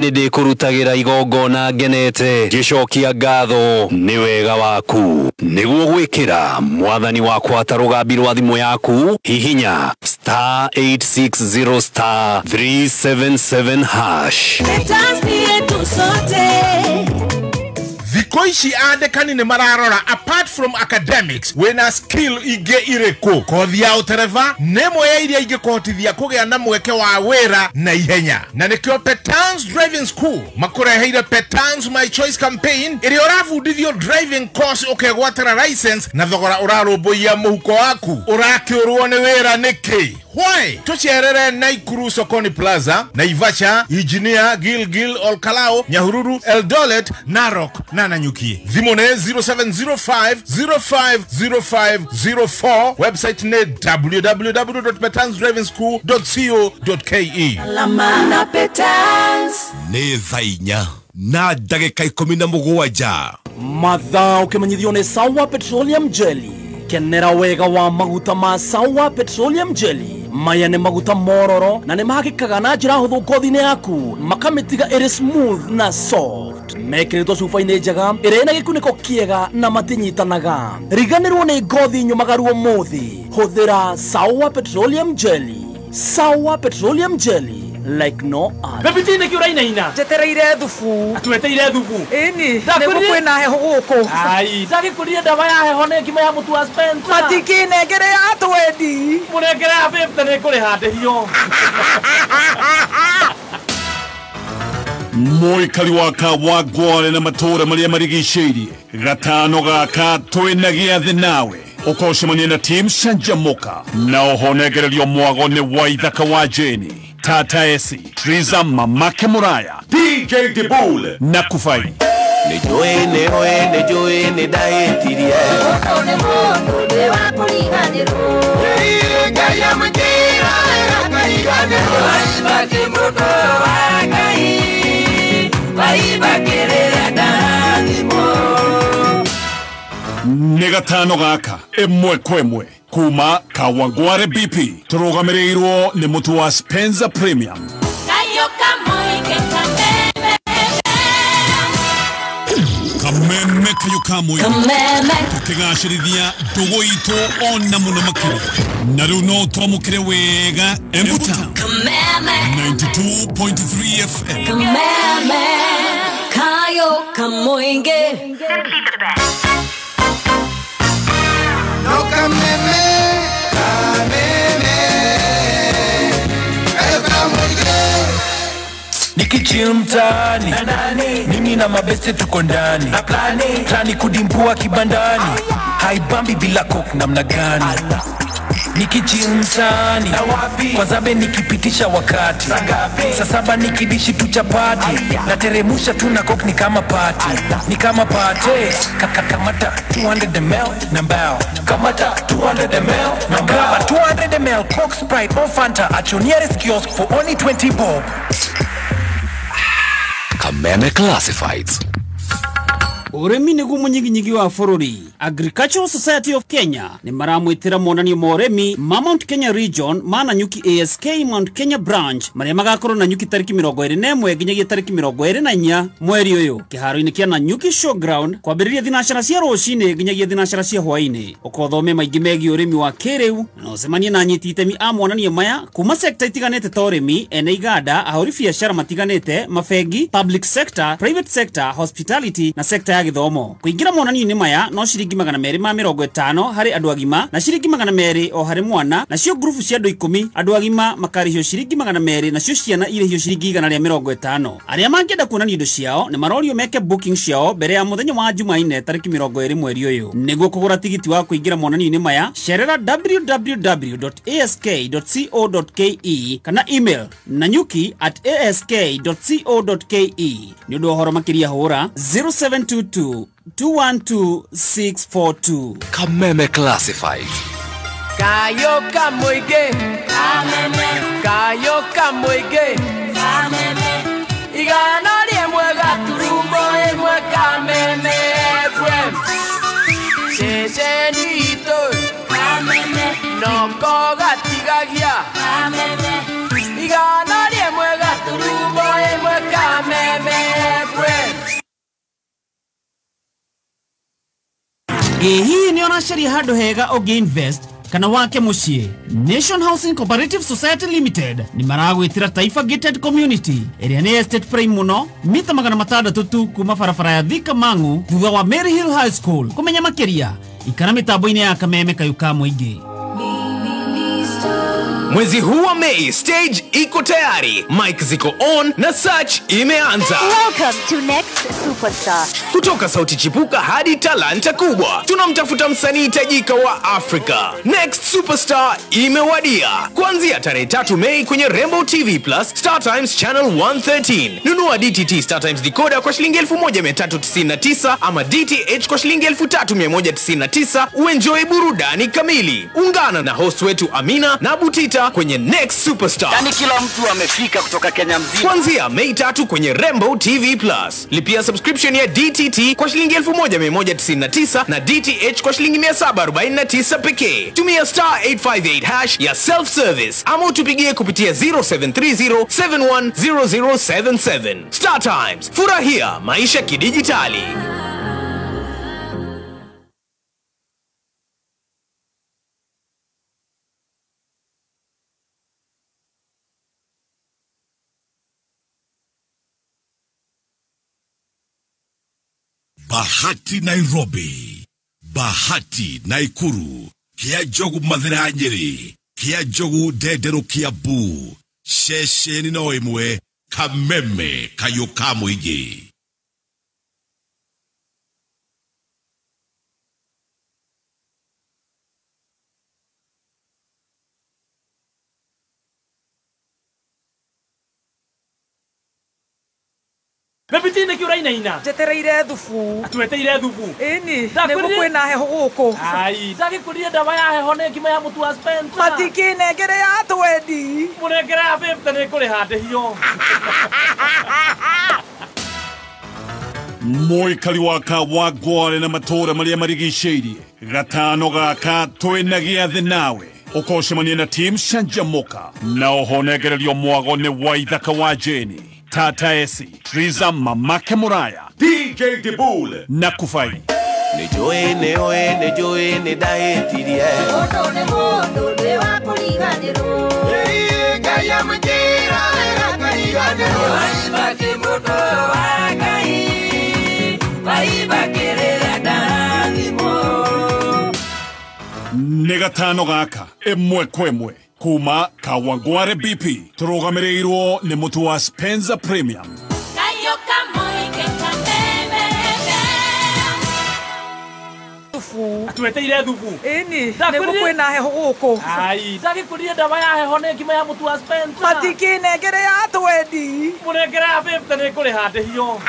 Nĩndĩkũrutagĩra igongona ngenete ngĩcokia ngatho nĩ wega waku. Nĩguo gwĩkĩra mwathani wakwa ta rũgambi rwa thimũ yaku, hihinya star 860 star 377 hash. Thikũ ici andĩkani nĩ mararora apart from academics wĩna skill ingĩ irĩkũ. Kothi ya ũtereba nĩ ĩmwe ya iria ingĩkũhotithia kũgĩa na mweke wa wĩra na ihenya, na nĩkĩo Petans Driving School makũreheire Petans My Choice campaign ĩrĩa ũrabundithio driving course ũkegwatĩra license na thogora ũrarũmbũiya mũhuko waku. Ũrakĩũrwo nĩ wĩra nĩkĩ? Why? Tucerere Naikuru Sokoni Plaza, Naivasha, Engineer, Gilgil, Olkalao, Nyahururu, Eldoret, Narok na Nanyuki. Thimũ nĩ 0705 050504. Website nĩ www.petansdrivingschool.co.ke. Alama Petans. Nĩ thaa inya na ndagĩka 17. Mathaa ũkĩmenyithio nĩ Sawa Petroleum Jelly. Kenera wega wa maguta ma Sawa Petroleum Jelly. Maya nĩ maguta mororo na nĩ mahakĩkaga na njĩra hũthũ ngothi-inĩ yaku, makamĩtiga ĩrĩ smooth na soft. Mekĩrĩtwo cuba-inĩ njega ĩrĩa ĩna gĩkunĩko kĩega na matinyitanaga. Riganĩrwo nĩ ngothi nyũmagaru ũmũthĩ. Hũthĩra Sawa Petroleum Jelly. Sawa Petroleum Jelly, like no other. Baby T, nĩkĩ ũrainaina? Njetereire thubu. Tweteire thubu. Ĩni, nĩguo kwĩna heho gũkũ. Ai, ndagĩkũrire ndawa ya heho nĩ ngima ya mũtu wa Spencer. Matikĩnengere ya twendi. Mũnengere ya 50 nĩngũrĩha ndĩhio. Mũikari wa Kawangware na matũũra marĩa marigicĩirie, gatano gaka twĩna gĩathĩ nawe. Ũkocemania na team Canjamũka na ũhonegererio mwago nĩ Waithaka wa Jeni, Tata Esi, Triza Mamake Muraya, DJ Dibul na Kufai. Nĩnjũĩ nĩũĩ nĩnjũĩ nĩndahĩtirie. Ũyũ nĩ mũndũ ndĩ wa kũriganĩrwo. Ngai amũnjĩra akariganĩrwo. Waibaki mũndũ wa Ngai, waibaki rĩrĩa ndarathimwo. Nĩ gatano gaka ĩmwe kwa ĩmwe kuma Kawangware BP tũrũgamĩrĩirwo nĩ mũtu wa Spencer Premium. Kameme kayo kamwe tukigacĩrithia ndũgũ itũ ona mũno makĩria, na rĩu no twamũkĩre wega Embu Town 92.3 FM. Kameme kayo kamũingĩ. No kameme, kameme, kayo kamũingĩ. Nikichill mtaani, mimi na mabeste tuko ndani. Plani kudimbua kibandani, haibambi bila coke namna gani. Nikichill mtaani, kwa zabe nikipitisha wakati. Saa saba nikidishi tu chapati, nateremusha tu na coke ni kama party. Ni kama party. Kamata 200 ml na mbao. Kamata 200 ml na mbao. 200 ml Coke, Sprite or Fanta at your nearest kiosk for only 20 bob. Kameme Classifieds. Ũrĩmi nĩguo mũnyiginyigi wa bũrũri. Agricultural Society of Kenya nĩ maramwĩtĩra monanio ma ũrĩmi ma Mount Kenya Region ma Nanyuki ASK Mount Kenya Branch marĩa magakorwo Nanyuki tarĩki 21 nginyagia tarĩki 24 mweri ũyũ kĩharo-inĩ kĩa Nanyuki Showground kwambĩrĩria thinacara cia rũcinĩ nginyagia thinacara cia hwaĩ-inĩ. Ũkothome maingĩ megiĩ ũrĩmi wa kĩrĩu na ũcemanie na anyiti itemi a monanio maya kuma sekta itiganĩte ta ũrĩmi, ene iganda, ahũri biacara matiganĩte, mabengi, public sector, private sector, hospitality na sekta ya gĩthomo. Kũingĩra monanio-inĩ maya no ciringi 250 harĩ andũ agima na ciringi 200 o harĩ mwana, nacio ngurubu cia andũ 10 andũ agima makarĩhio ciringi 200 nacio ciana irĩhio ciringi 150. Arĩa mangĩenda kuonania indo ciao nĩ marorio meke booking ciao mbere ya mũthenya wa Jumaine tarĩki 20 mweri ũyũ. Nĩguo kũgũra tigiti wa kũingĩra monanio-inĩ maya, cerera www.ask.co.ke kana email nanyuki@ask.co.ke. Nĩ ũndũ wa ũhoro makĩria hũra 0722 212 642. Kameme Classifieds. Kayo kamũingĩ, kameme, kayo kamũingĩ, kameme, igana rĩmwe gaturumbo ĩmwe kameme FM. Ceceni itũ, kameme, noko gatigagia, kameme, igana rĩmwe gaturumbo ĩmwe kameme. Ĩ hihi nĩ ũracaria handũ hega ũngĩ invest kana wake mũciĩ? Nation Housing Cooperative Society Limited nĩ maragwĩtĩra Taifa Gated Community ĩrĩa nĩ estate prime mũno, mita 600 tu kuma barabara ya Thika Mang'u thutha wa Mary Hill High School. Kũmenya makĩria ikara mĩtambo-inĩ ya Kameme Kayũ ka Mũingĩ. Mwezi huu wa Mei, stage iko tayari, mic ziko on na search imeanza. Welcome to Next Superstar. Kutoka sauti chipuka hadi talanta kubwa, tunamtafuta msanii tajika wa Afrika. Next Superstar imewadia. Kuanzia tarehe 3 Mei kwenye Rainbow TV Plus, Star Times Channel 113. Nunua DTT Star Times decoder kwa shilingi 1399 ama DTH kwa shilingi 3199 uenjoy burudani kamili. Ungana na host wetu Amina na Butita kwenye Next Superstar. Yani kila mtu amefika kutoka Kenya mzima. Kuanzia Mei 3 kwenye Rainbow TV Plus. Lipia subscription ya DTT kwa shilingi 1199 na DTH kwa shilingi 749 pekee. Tumia star 858 hash ya self service ama utupigie kupitia 0730 710077. Star Times, furahia maisha kidijitali. Bahati Nairobi, Bahati Naikuru, Kia Njogu Mathira Nyeri, Kia Njogu Ndenderu Kiambu, ceceni no ĩmwe, Kameme Kayũ ka Mũingĩ. Bebiti nä kä å rainaina Njetereire thubu. Tweteire thubu. Ĩni, nĩguo kwĩna heho gũkũ. Ai, ndagĩkũrire ndawa ya heho nĩ ngima ya mũtu wa Spencer. Matikĩnengere ya twendi. Mũnengere ya 50 nĩ kũrĩha ndĩhio. Mũikari wa Kawangware na matũũra marĩa marigicĩirie, gatano gaka twĩna gĩathĩ nawe. Ũkocemania na team Canjamũka na ũhonegererio mwago nĩ Waithaka wa Jeni, Tata Esi, Triza Mamake Muraya, DJ Dibul na Kufai. Nĩnjũĩ nĩũĩ nĩnjũĩ nĩndahĩtirie. Mũndũ nĩ mũndũ ndĩ wa kũriganĩrwo. Ngai amũnjĩra wega kariganĩrwo. Waibaki mũndũ wa Ngai, waibaki rĩrĩa ndarathimwo. Nĩ gatano gaka ĩmwe kwa ĩmwe kuma Kawangware BP tũrũgamĩrĩirwo nĩ mũtu wa Spencer Premium. Kayũ ka Mũingĩ Kameme. Tweteire thubu. Ĩni, nĩguo kwĩna heho gũkũ. Ai, ndagĩkũrire ndawa ya heho nĩ ngima ya mũtu wa Spencer. Matikĩnengere ya twendi. Mũnengere ya 50 nĩ kũrĩha ndĩhio.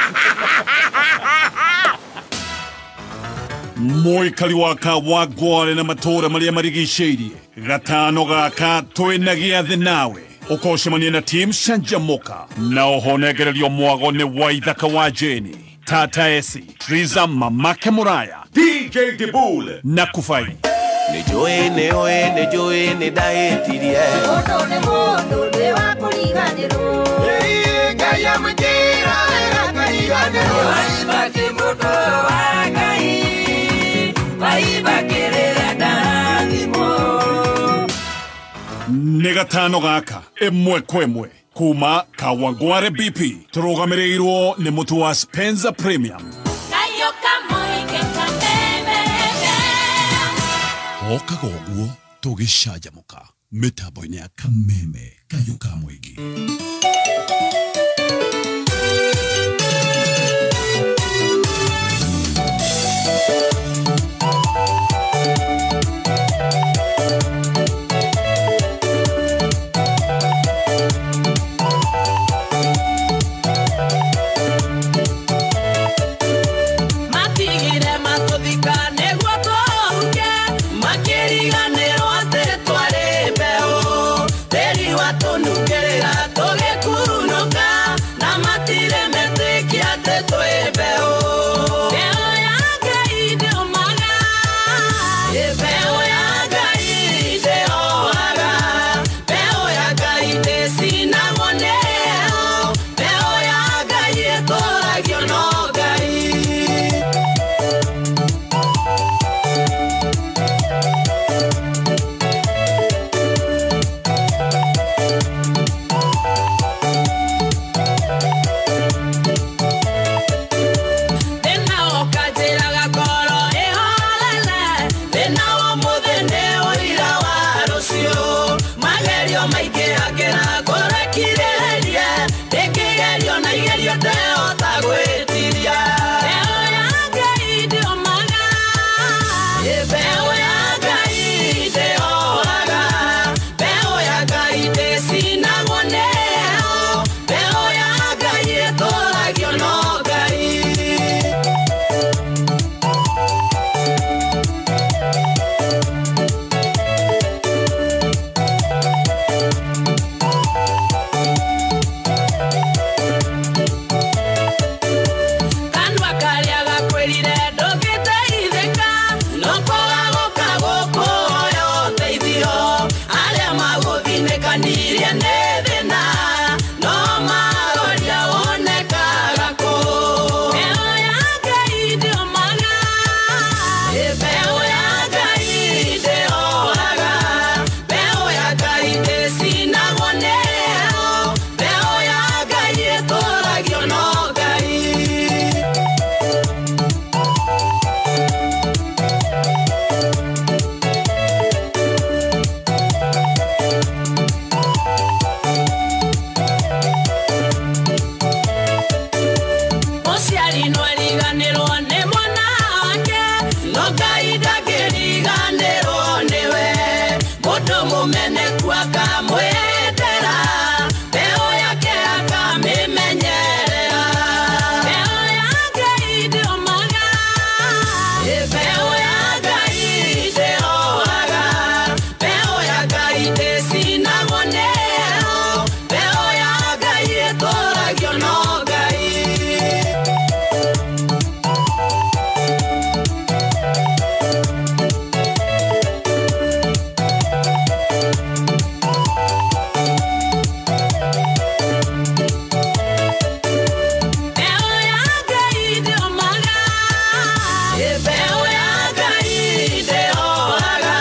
Mũikari wa Kawangware na matũũra marĩa marigicĩirie, gatano gaka twĩna gĩathĩ nawe. Ũkocemania na team Canjamũka na ũhonegererio mwago nĩ Waithaka wa Jeni, Tata Esi, Triza Mamake Muraya, DJ Dibul na Kufai. Nĩnjũĩ nĩũĩ nĩnjũĩ nĩndahĩtirie. Mũndũ nĩ mũndũ ndĩ wa kũriganĩrwo. Ngai amũnjĩra wega kariganĩrwo. Waibaki mũndũ wa Ngai, waibaki rĩrĩa ndarathimwo. Nĩ gatano gaka ĩmwe kwa ĩmwe kuma Kawangware BP tũrũgamĩrĩirwo nĩ mũtu wa Spencer Premium. Kayũ ka Mũingĩ Kameme. Hokaga ũguo tũgĩcanjamũka mĩtambo-inĩ ya Kameme Kayũ ka Mũingĩ. Matigire matũthika nĩguo tũhuke, makĩriganĩrwo atĩ twarĩ mbeũ. Tĩri watũnungĩrĩra tũgĩkunũka na Ndũngĩtehota gwĩtiria. Mbeũ ya Ngai ndĩũmaga, mbeũ ya Ngai ndĩhohaga, mbeũ ya Ngai ndĩcinagwo nĩ heho, mbeũ ya Ngai ĩtũragio no Ngai. Kanua karĩa gakwĩrire ndũngĩteithĩka, no kwaga gũka gũkũhoya ũteithio. Arĩa magũthinĩkanirie nĩ thĩna, no maroria wonekaga kũ. Mbeũ ya Ngai ndĩũmaga, mbeũ ya Ngai ndĩhohaga, mbeũ ya Ngai ndĩcinagwo nĩ heho, mbeũ ya Ngai ĩtũragio no Ngai. Mũciari no ariganĩrwo nĩ mwana wake, no Ngai ndangĩriganĩrwo nĩwe. Mũndũ mũmeneku akamwendera, mbeũ yake akamĩmenyerera. Mbeũ ya Ngai ndĩũmaga, mbeũ ya Ngai ndĩhohaga, mbeũ ya Ngai ndĩcinagwo nĩ heho, mbeũ ya Ngai ĩtũragio no Ngai. Mbeũ ya Ngai ndĩũmaga, mbeũ ya Ngai ndĩhohaga,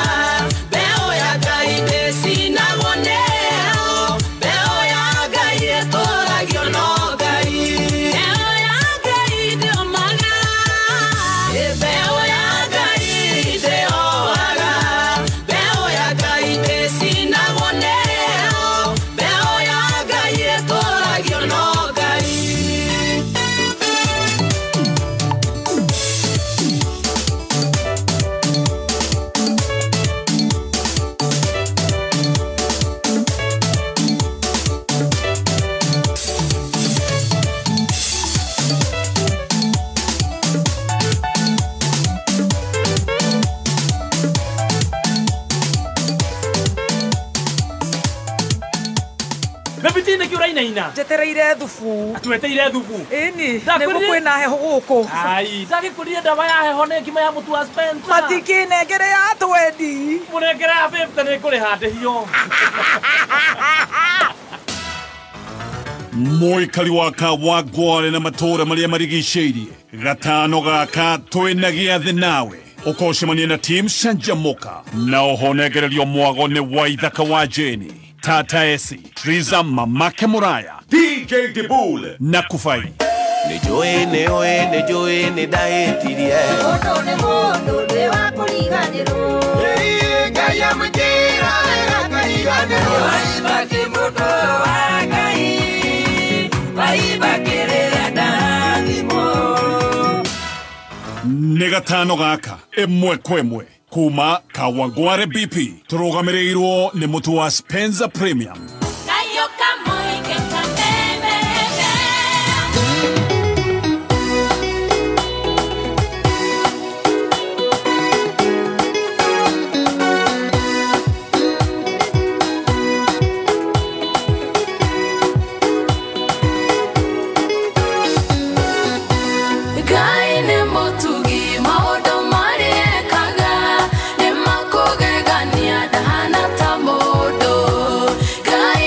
mbeũ ya Ngai ndĩcinagwo nĩ heho, mbeũ ya Ngai ĩtũragio no Ngai. Mbeũ ya Ngai ndĩũmaga, mbeũ ya Ngai ndĩhohaga, mbeũ ya Ngai ndĩcinagwo nĩ heho, mbeũ ya Ngai ĩtũragio no Ngai. Bebiti nä kä å rainaina Njetereire thubu. Tweteire thubu. Ĩni, nĩguo kwĩna heho gũkũ. Ai, ndagĩkũrire ndawa ya heho nĩ ngima ya mũtu wa Spencer. Matikĩnengere ya twendi. Mũnengere ya 50 nĩ kũrĩha ndĩhio. Mũikari wa Kawangware na matũũra marĩa marigicĩirie gatano gaka twĩna gĩathĩ nawe ũkocemania na team Canjamũka na ũhonegererio mwago nĩ Waithaka wa Jeni, Tata Esi, Triza Mamake Muraya, DJ Dibul na Kufai. Nĩnjũĩ nĩũĩ nĩnjũĩ nĩndahĩtirie. Mũndũ nĩ mũndũ ndĩ wa kũriganĩrwo. Ngai amũnjĩra wega ngariganĩrwo. Waibaki mũndũ wa Ngai, waibaki rĩrĩa ndathimwo. Nĩ gatano gaka ĩmwe kwa ĩmwe kuma Kawangware BP tũrũgamĩrĩirwo nĩ mũtu wa Spencer Premium. Kayo kamoike kameme. Ngai nĩ mũtugi maũndũ marĩa ekaga nĩ makũgegania ndahana ta mũndũ. Ngai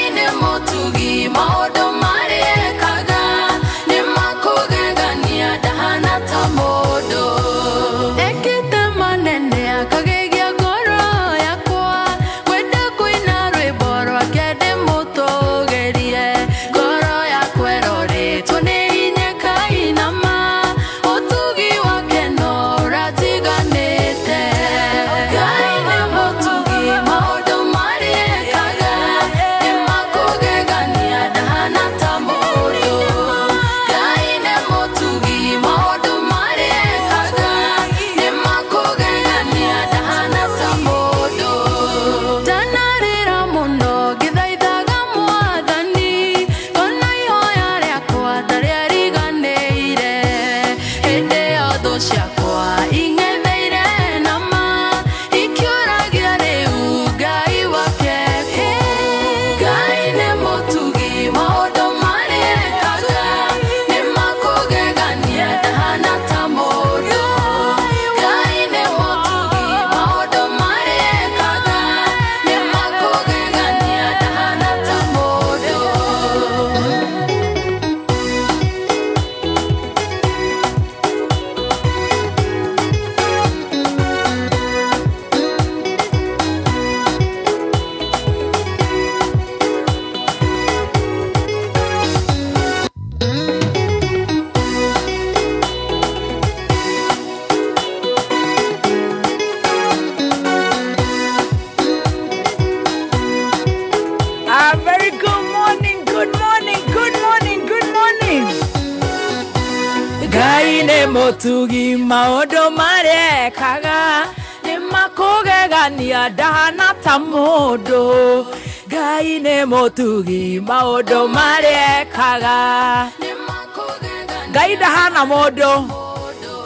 Ngai nĩ mũtugi maũndũ marĩa ekaga nĩ makũgegania ndahana ta mũndũ. Ngai nĩ mũtugi maũndũ marĩa ekaga Ngai ndahana mũndũ.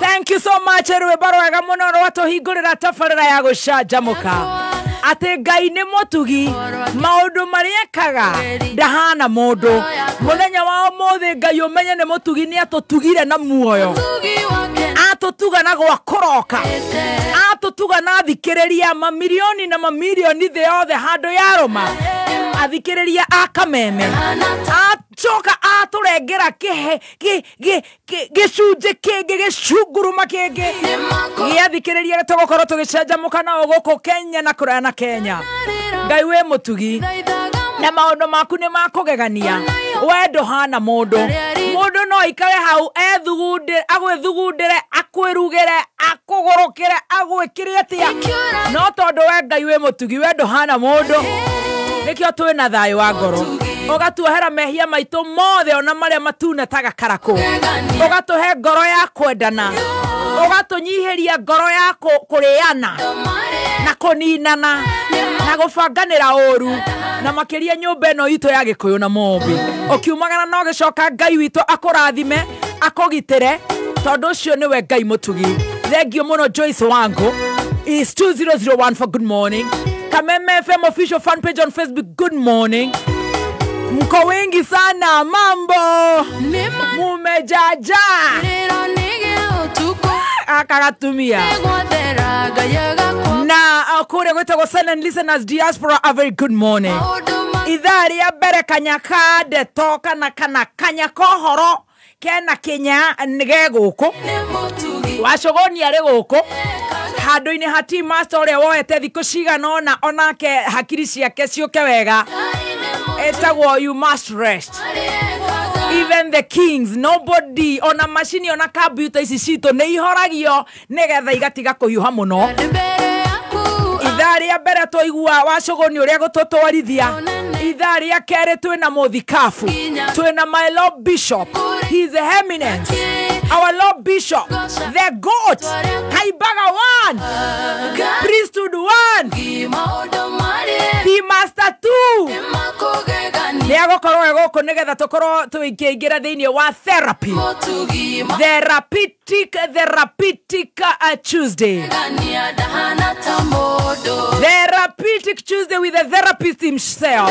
Thank you so much rwĩmbo rwega mũno rwatũhingũrĩra tabarĩra ya gũcanjamũka atĩ Ngai nĩ mũtugi maũndũ marĩa ekaga ndahana mũndũ. Mũthenya wa ũmũthĩ Ngai ũmenye nĩ mũtugi nĩ atũtugire na muoyo, atũtuga na gwa kũroka, atũtuga na athikĩrĩria mamirioni na mamirioni thĩ yothe handũ yarũma, athikĩrĩria a Kameme acoka atũrengera gĩcunjĩ kĩngĩ gĩcunguruma kĩngĩ gĩathikĩrĩria tũgũkorwo tũgĩcanjamũka nao gũkũ Kenya na kũraya na Kenya. Ngai wĩ mũtugi na maũndũ maku nĩ makũgegania. We ndũhana mũndũ. Mũndũ no aikare hau ethugundĩre, agwĩthugundĩre, akwĩrugĩre, akũgũrũkĩre, agwĩkĩre atĩa, no tondũ we Ngai wĩ mũtugi, we ndũhana mũndũ, nĩkĩo twĩna thayũ wa ngoro. Ũgatuohera mehia maitũ mothe ona marĩa matune ta gakarakũ, ũgatũhe ngoro ya kwendana, ũgatũnyihĩria ngoro ya kũrĩana na kũninana na gũbanganĩra ũru, na makĩria nyũmba ĩno itũ ya Gĩkũyũ na Mũmbi. Ũkiumagara no gĩcoka Ngai witũ akũrathime, akũgitĩre, tondũ ũcio nĩwe Ngai mũtugi. Thank you mũno Joyce Wango. Is 2001 for good morning. Kameme FM official fan page on Facebook, good morning. Mko wengi sana, mambo mumejaja akaratumia na kure gwetagwo silent listeners diaspora, a very good morning. Ithaa rĩa mbere kanyaka ndeto kana kana kanyaka ũhoro kena kinya ge gũkũ Wacogoni arĩ gũkũ handũ-inĩ ha team master ũrĩa woete thikũ cigana ũna onake hakiri ciake ciũke wega, etagwo you must rest. Even the kings, nobody ona macini ona computer ici citũ nĩ ihoragio nĩgetha igatiga kũhiũha mũno. Ithaa rĩa mbere twaigua Wacogoni ũrĩa gũtũtwarithia. Ithaa rĩa kerĩ twĩna mũthikabu, twĩna my Lord Bishop, he is the eminence, our Lord Bishop, the goat, Kaibaga 1, priesthood 1, the master 2. Nĩ agũkorwo e gũkũ nĩgetha tũkorwo tũkĩingĩra thĩinĩ wa therapy, therapeutic Tuesday, therapeutic Tuesday with the therapist himself,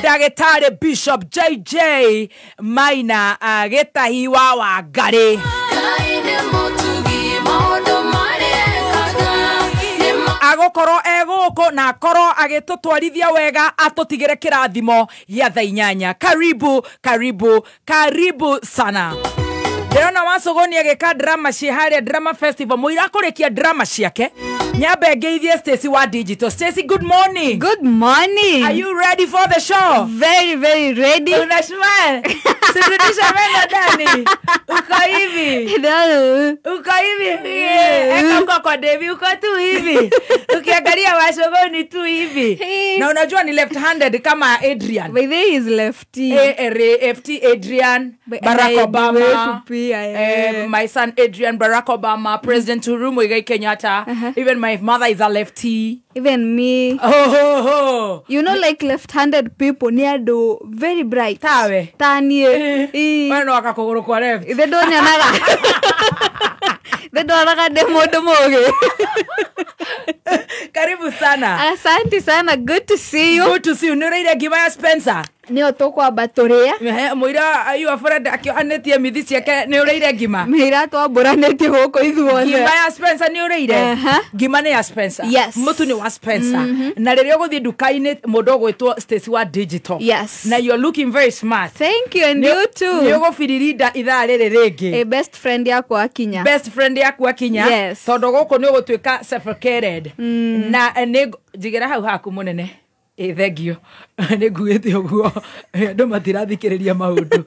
Ndagĩtarĩ Bishop JJ Maina Gĩtahi wa Wangari. Agũkorwo e gũkũ na akorwo agĩtũtwarithia wega atũtigĩre kĩrathimo gĩa thaa inyanya. Karibu, karibu, karibu sana. Ndĩrona Wacogoni agĩka drama ciĩ harĩa drama festival, mũira kũrĩkia drama ciake. Nyambe ngeithie Stacy wa digital. Stacy, good morning. Good morning. Are you ready for the show? Very, very ready. Una smile. Sirudisha meno ndani. Uko hivi. No. Uko hivi. Eka uko kwa Devi, uko tu hivi. Ukiangalia Wacogoni tu hivi. Na unajua ni left handed kama Adrian. By the way, is lefty. FT Adrian, Barack Obama. My son Adrian, Barack Obama, President Uhuru Muigai Kenyatta. Even my mother is a lefty. Even me. Oh, ho, ho. You know, like left-handed people near do very bright. Tawe. Tani. Wano akakogoro kwa left. They don't know. They don't know demo domoge. Karibu sana. Asante sana. Good to see you. Good to see you. Nuraire Gimaya Spencer. Nĩo tũkwamba tũrĩa. Mũira your friend akĩohanĩtie mithi ciake nĩ ũrĩire ngima. Mĩira twambũranĩtie gũkũ ithuothe. Ngima ya Spencer nĩ ũrĩire? Ngima nĩ ya Spencer. Yes. Mũtu nĩ wa Spencer. Na rĩrĩa ũgũthiĩ nduka-inĩ mũndũ ũgwĩtwo Stacy wa digital. Yes. Na you're looking very smart. Thank you and you too. Nĩ ũgũbiririnda ithaa rĩrĩ rĩngĩ. Best friend yakwa akinya. Best friend yaku akinya. Yes. Tondũ gũkũ nĩ ũgũtuĩka suffocated. Na nĩ njigĩra hau haku mũnene. Thengio nä nguä te å guo andå matirathikä rä ria maå ndå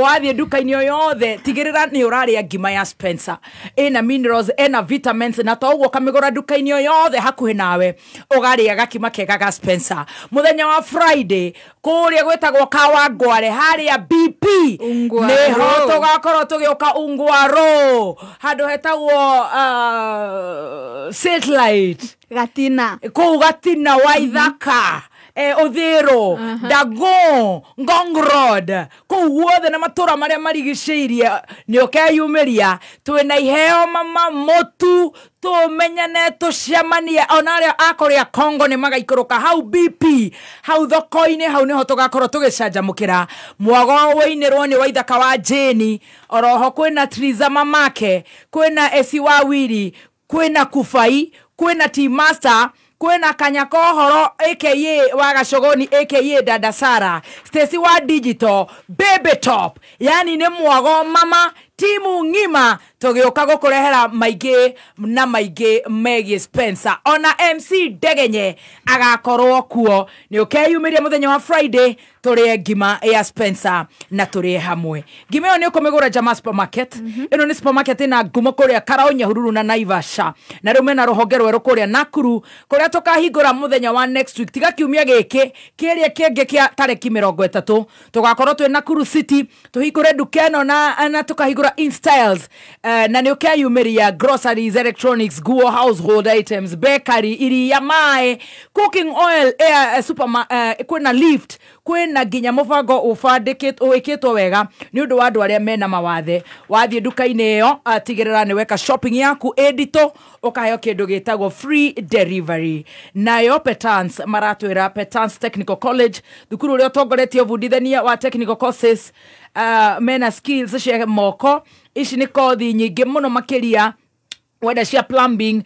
wathiä nduka-inä o yothe tigä rä ra nä å rarä a ngima ya Spencer ĩna minerals ĩna vitamins na to ũguo ũkamĩgũra nduka-inĩ o yothe hakuhĩ nawe ũgarĩa gakima kega ga Spencer mũthenya wa Friday kũrĩa gwĩtagwo Kawangware harĩa BP nĩho tũgakorwo tũgĩũka Ungwaro handũ hetagwo satellite Gatina kũu Gatina Waithaka Uthiro Dago Ngong Road kũu guothe na matũra marĩa marigicĩirie nĩ ũkeyumĩria twĩna iheo mama mũtu tũmenyane tũcemanie ona arĩa a kũrĩa Congo nĩ magaikũrũka hau BP hau thoko-inĩ hau nĩho tũgakorwo tũgĩcanjamũkĩra mwago wĩinĩrwo nĩ Waithaka wa Jane oroho kwĩna Triza mamake kwĩna Esi wa Wiri kwĩna Kufai kwĩna T Master kwĩna Kanyakohoro aka wa Gacogoni aka Dada Sara Stacy wa Digital Baby Top yani nĩ mwago mama timu ng'ima tũgĩũka gũkũrehera maingĩ na maingĩ megiĩ Spencer ona MC Ndegenye agakorwo kuo nĩ ũkeyumĩria mũthenya wa Friday tũrĩe ngima ya Spencer na tũrĩe hamwe ngima ĩyo nĩ ũkũmĩgũra Jama Supermarket ĩno nĩ supermarket ĩna ngumo kũrĩa Karau Nyahururu na Naivasha na rĩu mena rũhonge rwerũ kũrĩa Nakuru kũrĩa tũkahingũra mũthenya wa next week tiga kiumia gĩkĩ kĩrĩa kĩngĩ kĩa tarĩki 30 tũgakorwo twĩ Nakuru City tũhingũre nduka ĩno na tũkahingũra In Styles na nĩ ũkeyumĩria groceries electronics nguo household items bakery iria maĩ cooking oil air kwĩna lift kwĩna nginya mũbango ũbandĩkĩtwo wĩkĩtwo wega nĩ ũndũ wa andũ arĩa mena mawathe wathiĩ nduka-inĩ ĩyo tigĩrĩra nĩ weka shopping yaku ĩnditũ ũkaheo kĩndũ gĩtagwo free delivery nayo Petans maratwĩra Petans Technical College thukuru ũrĩa ũtongoretie ũbundithania wa technical courses mena skills cia moko ici nĩ kothi nyingĩ mũno makĩria wenda cia plumbing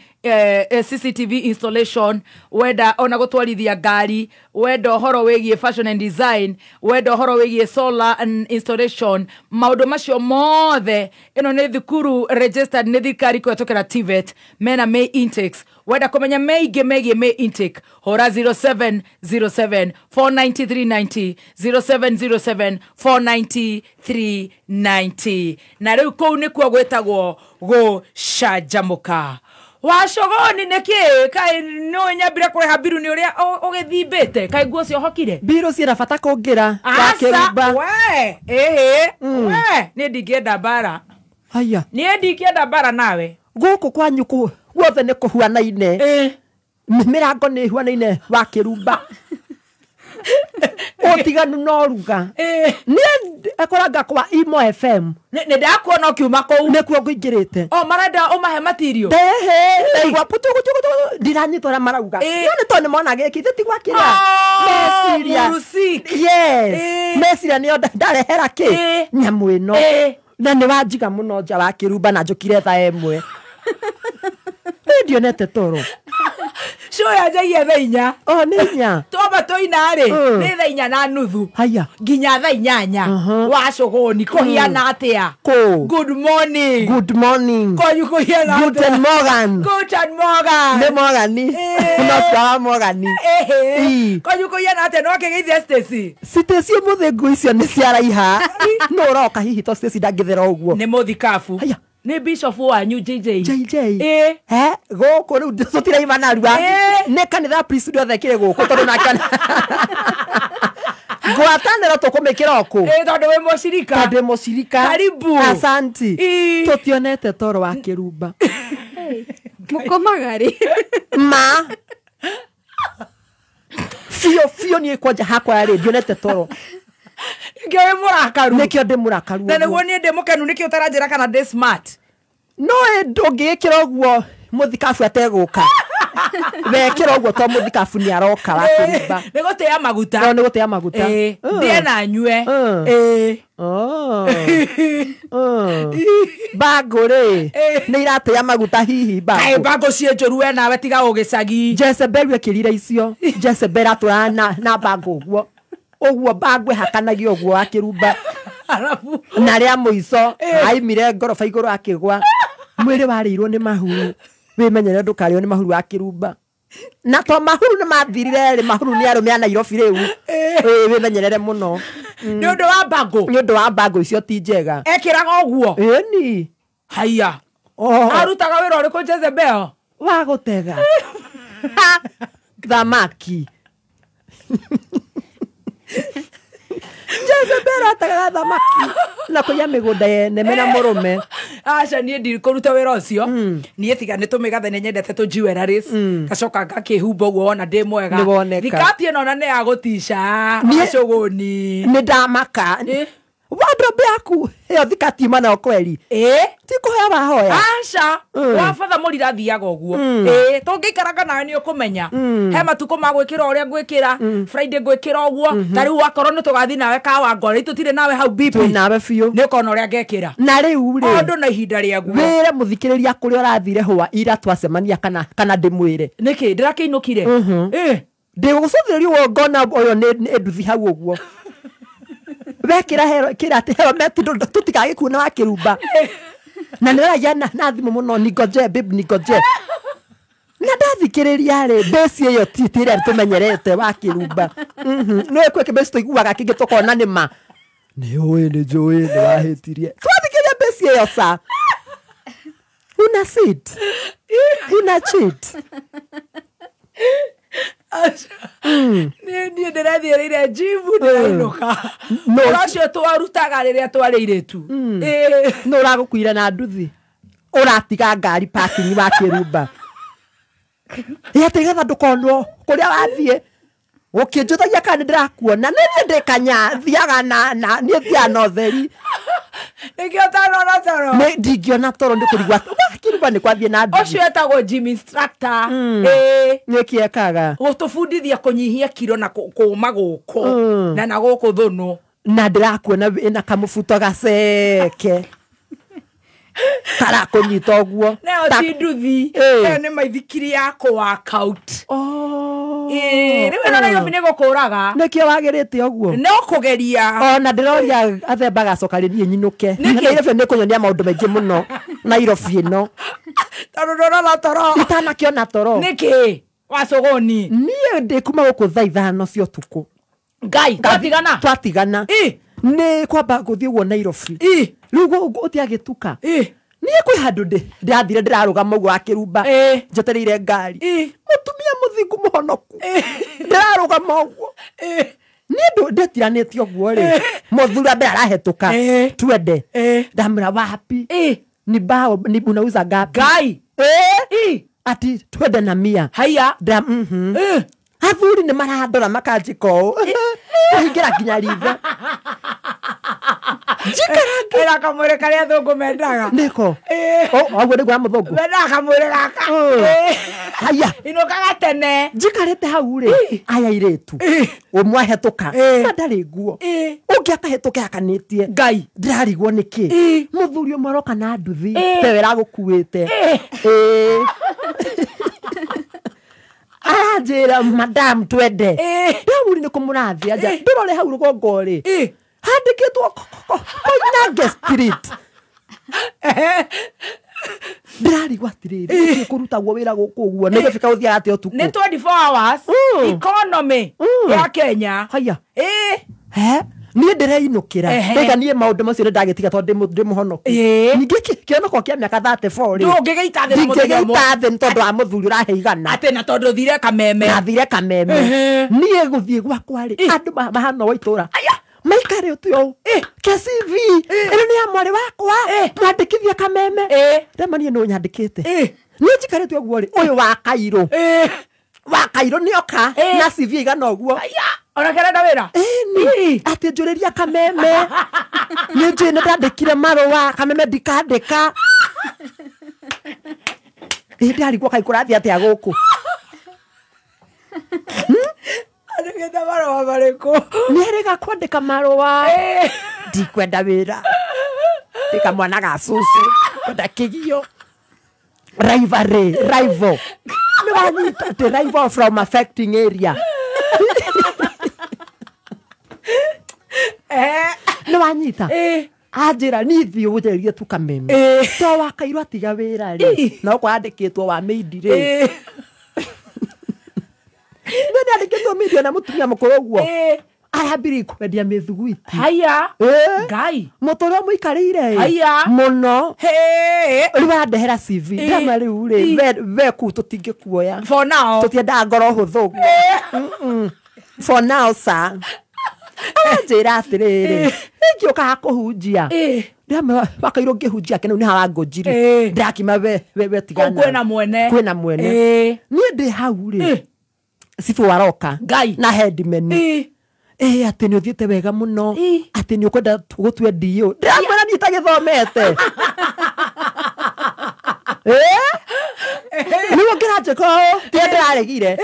CCTV installation wenda ona gũtwarithia ngari wenda ũhoro wĩgiĩ fashion and design wenda ũhoro wĩgiĩ solar and installation maũndũ macio mothe ĩno nĩ thukuru registered nĩ thirikari kũhetũkĩra TVET mena May intakes wenda kũmenya meingĩ megiĩ May intake hũra 0707 49390 0707 49390 na rĩu kũu nĩkuo gwĩtagwo gũcanjamũka Wacogoni nĩkĩ kaĩ no nyambire kũrĩha mbiru nĩ ũrĩa ũgĩthimbĩte kaĩ nguo ciohokire mbiru ciĩna bata kũngĩra wakĩrumba we ĩhĩ we niĩ ndingĩenda mbara haya niĩ ndingĩenda mbara nawe gũkũ kwanyu guothe nĩ kũhuanaine mĩrango nĩ ĩhuanaine wakĩrumba ũtiganu no ruga niĩ ekoranga kwa Imo FM nĩ ndakuona ũkiuma kũu nĩkuo ngũingĩrĩte o marenda ũmahe matirio ehe ndaigua putugutugutu ndiranyita ũrĩa marauga no nĩ tondũ nĩmona gĩkĩ ithe ti gwakĩra meciria yes meciria nĩo ndarehera kĩ nyamũ ĩno na nĩ wanjiga mũno nja wa kĩrumba na njũkire thaa ĩmwe ndionete toro show yanjagia thaa 4 o nĩ 4 twamba tũina rĩ nĩ thaa 4:30 haya nginya thaa 8 wacogoni kũhiana atĩa good morning good morning kwanyu kũhiana atĩa guten morgan guten morgan nĩ Morgani no twa Morgani kwanyu kũhiana atĩa no akĩgeithia Stacy Stacy ũmũthĩ nguo icio nĩ ciaraiha no ũroka hihi to Stacy ndangĩthera ũguo nĩ mũthikabu haya nĩ bishop wanyu JJ JJ he gũkũ rĩu tũtiraima narua nĩ kanitha priesthood othe kĩrĩ gũkũ tondũ nake ngwatanĩro tũkũmĩkĩra okũ tondũ wĩ mũcirika tondũ wĩ mũcirika karibu asanti tũtionete toro wa kĩrumba mũkomaga rĩ ma biũ biũ niĩ kwanja hakwa rĩ ndionete toro nĩkĩo wĩ mũrakaru nĩkĩo ndĩ mũrakaru na nĩguo niĩ ndĩ mũkenu nĩkĩo ũtaranjĩra kana ndĩ smart no ndũngĩĩkĩra ũguo mũthikabu ategũka wekĩra ũguo to mũthikabu nĩ aroka wa kĩrumba nĩ gũtĩa maguta no nĩ gũtĩa maguta ndĩe na nyue bangũ rĩ nĩ iratĩa maguta hihi bangũ bangũ ciĩ njũru we nawe tiga ũgĩcagi Jezebel wekĩrire icio Jezebel atũraga na bangũ ũguo ũguo bangũ ĩhakanagia ũguo wa kĩrumba na rĩa mũico aimire ngoroba igũrũ akĩgwa mwĩrĩ warĩirwo nĩ mahuru wĩmenyere ndũkarĩo nĩ mahuru wa kĩrumba Na to mahuru nĩ mathirire rĩ, mahuru nĩ arũme a Nairobi rĩu. Wĩmenyerere mũno. Nĩ ũndũ wa mbango. Nĩ ũndũ wa mbango icio ti njega. Ekĩraga ũguo. Ĩni. Haiya. Arutaga wĩra ũrĩkũ Jezebel? Wa gũtega. Thamaki. Jezebel atagaga thamaki na kũiya mĩgũnda yene mena mũrũme. Aca niĩ ndikũruta wĩra ũcio. Niĩ tiga nĩ tũmĩgathe nĩ nyendete tũ jewelries. Ngacoka ngakĩhumba ũguo wona ndĩ mwega. Thikati ĩno na nĩ ya gũtica macũgũni. Nĩ ndamaka. Wardrobe yaku ĩyo thikati yuma nayo kweri. Ti kũhoya wahoya. Aca wa batha mũrira athiaga ũguo. Tũngĩikaranga nawe nĩ ũkũmenya. He matukũ ma gwĩkĩra ũrĩa ngwĩkĩra. Friday ngwĩkĩra ũguo. Ta rĩu wakorwo nĩ tũgathiĩ nawe Kawangware tũtirĩ nawe hau BP. Twĩ nawe biũ. Nĩ ũkona ũrĩa ngekĩra. Na rĩu rĩ. Ũndũ na ihinda rĩaguo. Wĩre mũthikĩrĩria kũrĩa ũrathire hwa ira twacemania kana ndĩmwĩre. Nĩkĩ ndĩrakĩinũkire? Ndĩgũcũthĩrĩria ũguo ngona ũyũ nĩ nduthi hau ũguo. Wekĩra hero kĩra atĩ helmet tũtigagĩkuona wa kĩrumba. Na nĩ ũragia na thimũ mũno ningoje babe ningoje. Na ndathikĩrĩria rĩ base ĩyo ti ĩrĩa tũmenyerete wa kĩrumba. Nĩ kwĩ kĩbase tũiguaga kĩngĩ tũkona nĩ ma. Nĩ ũĩ nĩ njũĩ nĩ wahĩtirie. Twathikĩrĩria base ĩyo sa. Una sit. Una cheat. Niĩ ndĩrethiĩrĩire njimu ndĩrainũka. Ũhoro ũcio twarutaga rĩrĩa twarĩ airĩtu. Nũ ũragũkuire na nduthi? Ũratiga ngari parking wa kĩrumba. Ĩ atĩ nĩgetha ndũkonwo kũrĩa wathiĩ. Ũkĩnjũthagia kana nĩndĩrakuona. Nĩ niĩ ndĩ kanya thiaga na niĩ thiaga na ũtheri. Nĩkĩo ũtanona toro? Nĩ ndingĩona toro nĩ kũrigwo atĩ kĩrumba nĩ kwathiĩ na nduthi. Ũcio etagwo gym instructor. Nĩkĩ ekaga? Gũtũbundithia kũnyihia kiro na kũma gũkũ na gũkũ thũnũ. Na ndĩrakuona wĩna kamũbuto gaceke. Karakũnyita ũguo. Nayo ti nduthi. Ĩyo nĩ maithikiri ya kũ work out. Rĩu ĩno Nairobi nĩ gũkũraga. Nĩkĩo wagĩrĩte ũguo? No kũgeria. Ona ndĩroria athemba gacoka rĩ niĩ nyinũke. Nairobi nĩ kũnyonia maũndũ maingĩ mũno. Nairobi ĩno. Tondũ ndũrona toro. Itanakĩona toro. Nĩkĩ? Wacũgũni. Niĩ ndĩ kuma gũkũ thaa 5 cia ũtukũ. Ngai, twatigana? Twatigana. Nĩ kwamba gũthiĩ ũguo Nairobi. Rĩu gũtiagĩtuka. Niĩ kwĩ handũ ndĩrathire ndĩrarũgama ũguo wa kĩrumba. Njetereire ngari. Mũtumia mũthingu mũhonoku. Ndĩrarũgama ũguo. Niĩ ndĩtiranĩtie ũguo rĩ. Mũthuri wa mbere arahĩtũka. Twende. Ndamwĩra wapi? Ni bao ni unauza ngapi? Ngai. Ati twende na mia. Haiya. Athuri nĩ marandora makanjĩka ũũ. Kũhingĩra nginya ritho. Njikara kamwĩrĩ karĩa athũngũ mendaga. Nĩko? Ũguo nĩguo mũthũngũ. Mendaga kamwĩrĩ gaka. Haiya. Inũkaga tene. Njikarĩte hau rĩ. Aya airĩtu. Ũmwe ahĩtũka. Na ndarĩ nguo. Ũngĩ akahĩtũka akanĩtie. Ngai. Ndĩrarigwo nĩkĩ. Mũthuri ũmwe aroka na nduthi. Tewe ĩragũkuĩte. Aranjĩra madam twende. Ndĩramũria nĩkũ mũrathiĩ anja. Ndũrore hau rũgongo rĩ. Handĩkĩtwo Koinange Street. Ndĩrarigwo atĩrĩrĩ, gũtirĩ kũrutagwo wĩra gũkũ ũguo. Nĩ gũbika gũthiaga atĩa ũtukũ? Nĩ 24 hours economy ya Kenya. Haiya. Niĩ ndĩreinũkĩra. Ndaiga niĩ maũndũ macio nĩ ndagĩtiga tondũ ndĩ mũhonoku. Ningĩ kĩonoko kĩa mĩaka 34 rĩ. Ndũngĩgĩita thĩ na mũthenya ũmwe. Ndingĩgĩita thĩ nĩ tondũ wa mũthuri ũrahe igana. Atĩ na tondũ ũthire Kameme. Ndathire Kameme. Niĩ gũthiĩ gwakwa rĩ, andũ mahana wa itũra. Maikare ũtĩ ũũ. KCV. Ĩno nĩ ya mwarĩ wakwa. Mwandĩkithie Kameme. Ndema niĩ nĩ ũnyandĩkĩte. Niĩ njikarĩte ũguo rĩ, ũyũ wa Kairũ. Wa Kairũ nĩoka na CV igana ũguo. Ona kerenda wĩra? Ĩni. Atĩ njũrĩria Kameme. Nĩ njũĩ nĩ ndandĩkire marũa. Kameme ndikandĩka. Ĩ ndĩrarigwo kaĩ kũrathiĩ atĩa gũkũ. Andĩkĩte marũa marĩkũ? Nĩ erĩga kwandĩka marũa. Ndikwenda wĩra. Ndĩ kamwana ga cũcũ. Kwenda kĩgio. Rivalry, rival. Nĩ wanyita atĩ rival from affecting area. Nĩ wanyita? Anjĩra niĩ thiĩ ũnjerie tu Kameme. To wa Kairũ atiga wĩra rĩ. Na ũkwa andĩkĩtwo wa maid rĩ. Social media na mutumia mukuru uguo. Arambiri kwendia mĩthuguiti. Haya. Ngai. Mũtũrĩre mũikarĩire. Haya. Mũno. He. Rĩu arandehera CV. Ndama rĩu rĩ we kũu tũtingĩkuoya. For now. Tũtiendaga ngoro hũthũ. For now sir. Aranjĩra atĩrĩrĩ. Ingĩũka kũhunjia. Ndama wakairwo ngĩhunjia kene nĩ harangũnjiri. Ndakima we tigana. Kwĩna mwene. Kwĩna mwene. Niĩ ndĩ hau rĩ. Sifu waroka. Ngai. Na headman. Atĩ nĩ ũthiĩte wega mũno. Atĩ nĩ ũkwenda gũtue DO. Ndĩramwĩra niĩ itagĩthomete. Nĩguo ngĩranjĩka ũũ, tiga ndĩraregire.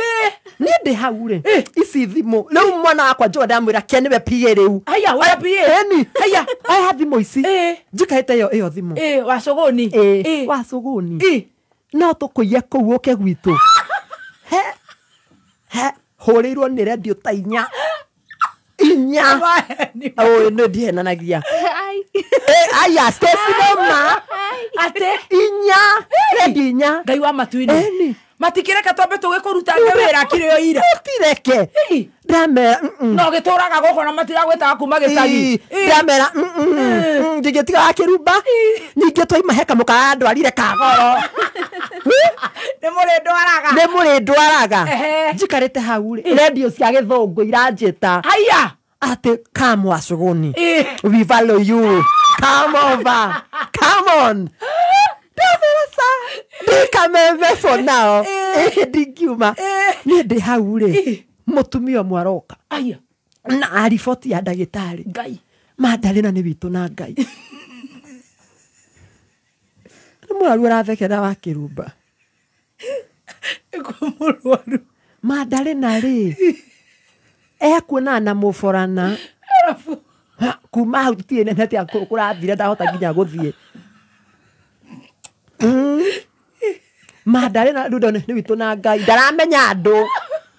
Niĩ ndĩ hau rĩ, ici thimũ. Rĩu mwana wakwa Joe ndamwĩra ke nĩwe PA rĩu. Haya, we PA. Ĩni. Haya. Aya thimũ ici. Njikaĩte ĩyo thimũ. Wacũgũni. Wacũgũni. No tũkũiye kũu ũke gwitũ. He. He. Hũrĩirwo nĩ redio ta inya. Inya. Oh, no ndihenanagia. Aya, Stacy noma. Ate inya. Redio inya. Ngai wa matu-inĩ. Matikireke twambe tũgĩkũrutange wĩra kĩrĩo ira. Matireke. Ndamera no gĩtũraga gũkũ na matiragwĩtaga kuma gĩcagi. Ndamera ndingĩtiga wa kĩrumba. Ningĩ twaima he kamũka arandwarire kagoro. Nĩ mũrĩndwaraga. Nĩ mũrĩndwaraga. Njikarĩte hau rĩ, redio cia gĩthũngũ iranjĩta. Haya. Atĩ come Wacũgũni. We value you. Come over. Come on. Ndamera sa. Ndikameme for now. Ndingiuma. Niĩ ndĩ hau rĩ, mũtumia ũmwe aroka. Aya. Na riboti ya ndagĩtarĩ. Ngai. Mandarĩna nĩ witũ na Ngai. Nĩ mũrwaru arathekera wa kĩrumba. Mũrwaru. Mandarĩna rĩ, ekuonana na mũborana. Kuma hau tũtirĩ nĩ atĩa kũrathire ndahota nginya gũthiĩ. Mandarĩna rĩu nĩ witũ na Ngai. Ndaramenya andũ.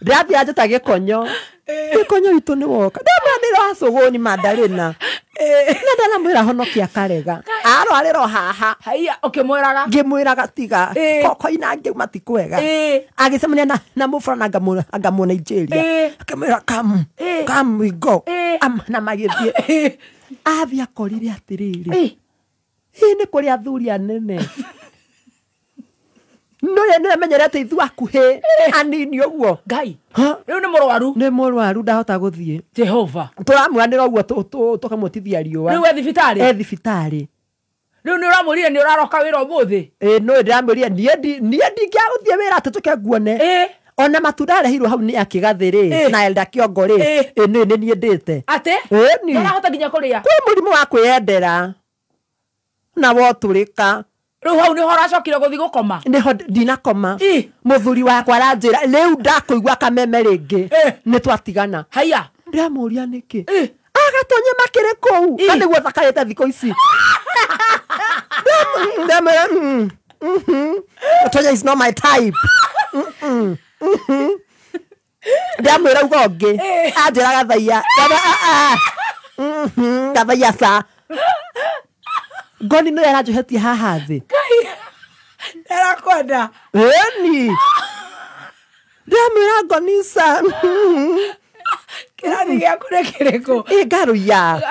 Ndĩrathiĩ anjĩta gĩkonyo. Gĩkonyo witũ nĩ woka. Ndamwĩra nĩ Wacũgũni Mandarĩna. Na ndaramwĩra honokia akarega. Arwarĩra o haha. Haiya, ũkĩmwĩraga? Ngĩmwĩraga tiga. Koina ngĩuma ti kwega. Agĩcemania na mũborana anga mũ Nigeria. Akĩmwĩra come, come we go. Na magĩthiĩ. Athiĩ akorire atĩrĩrĩ. Ĩ nĩ kũrĩ athuri anene. No nĩ amenyerete ithuĩ akuhĩ anini ũguo. Ngai. Rĩu nĩ mũrwaru. Nĩ mũrwaru ndahota gũthiĩ. Jehova. Tũramwanĩra ũguo tũkamũtithia riũa. Rĩu e thibitarĩ? E thibitarĩ. Rĩu nĩ ũramwĩrire nĩ ũraroka wĩra ũmũthĩ? Ĩ no ndĩramwĩrire niĩ ndingĩaga gũthiĩ wĩra atĩ tũke nguone. Ona matunda areheirwo hau nĩ akĩgathĩ rĩ na Elda Kĩongo rĩ ĩ nĩ niĩ ndĩte. Atĩ? Ĩni. Ndũrahota nginya kũrĩa? Kwĩ mũrimũ wa kwĩyendera. Na wotũrĩka. Rĩu hau nĩho ũracokire gũthiĩ gũkoma? Nĩho ndinakoma. Mũthuri wakwa aranjĩra rĩu ndakũigua kameme rĩngĩ. Nĩ twatigana. Haya. Ndĩramũria nĩkĩ? Agatonye makĩrĩ kũu. Na nĩguo thakarĩte thikũ ici. Ndamwĩra Gatonya is not my type. Ndamwĩra uga ũngĩ. Anjĩra gathaiya. Gathaiya ca. Ngoni no aranjohetie haha thĩ. Ndarakwenda. Ĩni. Ndamwĩra ngoni ca. Kĩrathi gĩaku nĩ kĩrĩkũ? Ĩ Ngaruiya.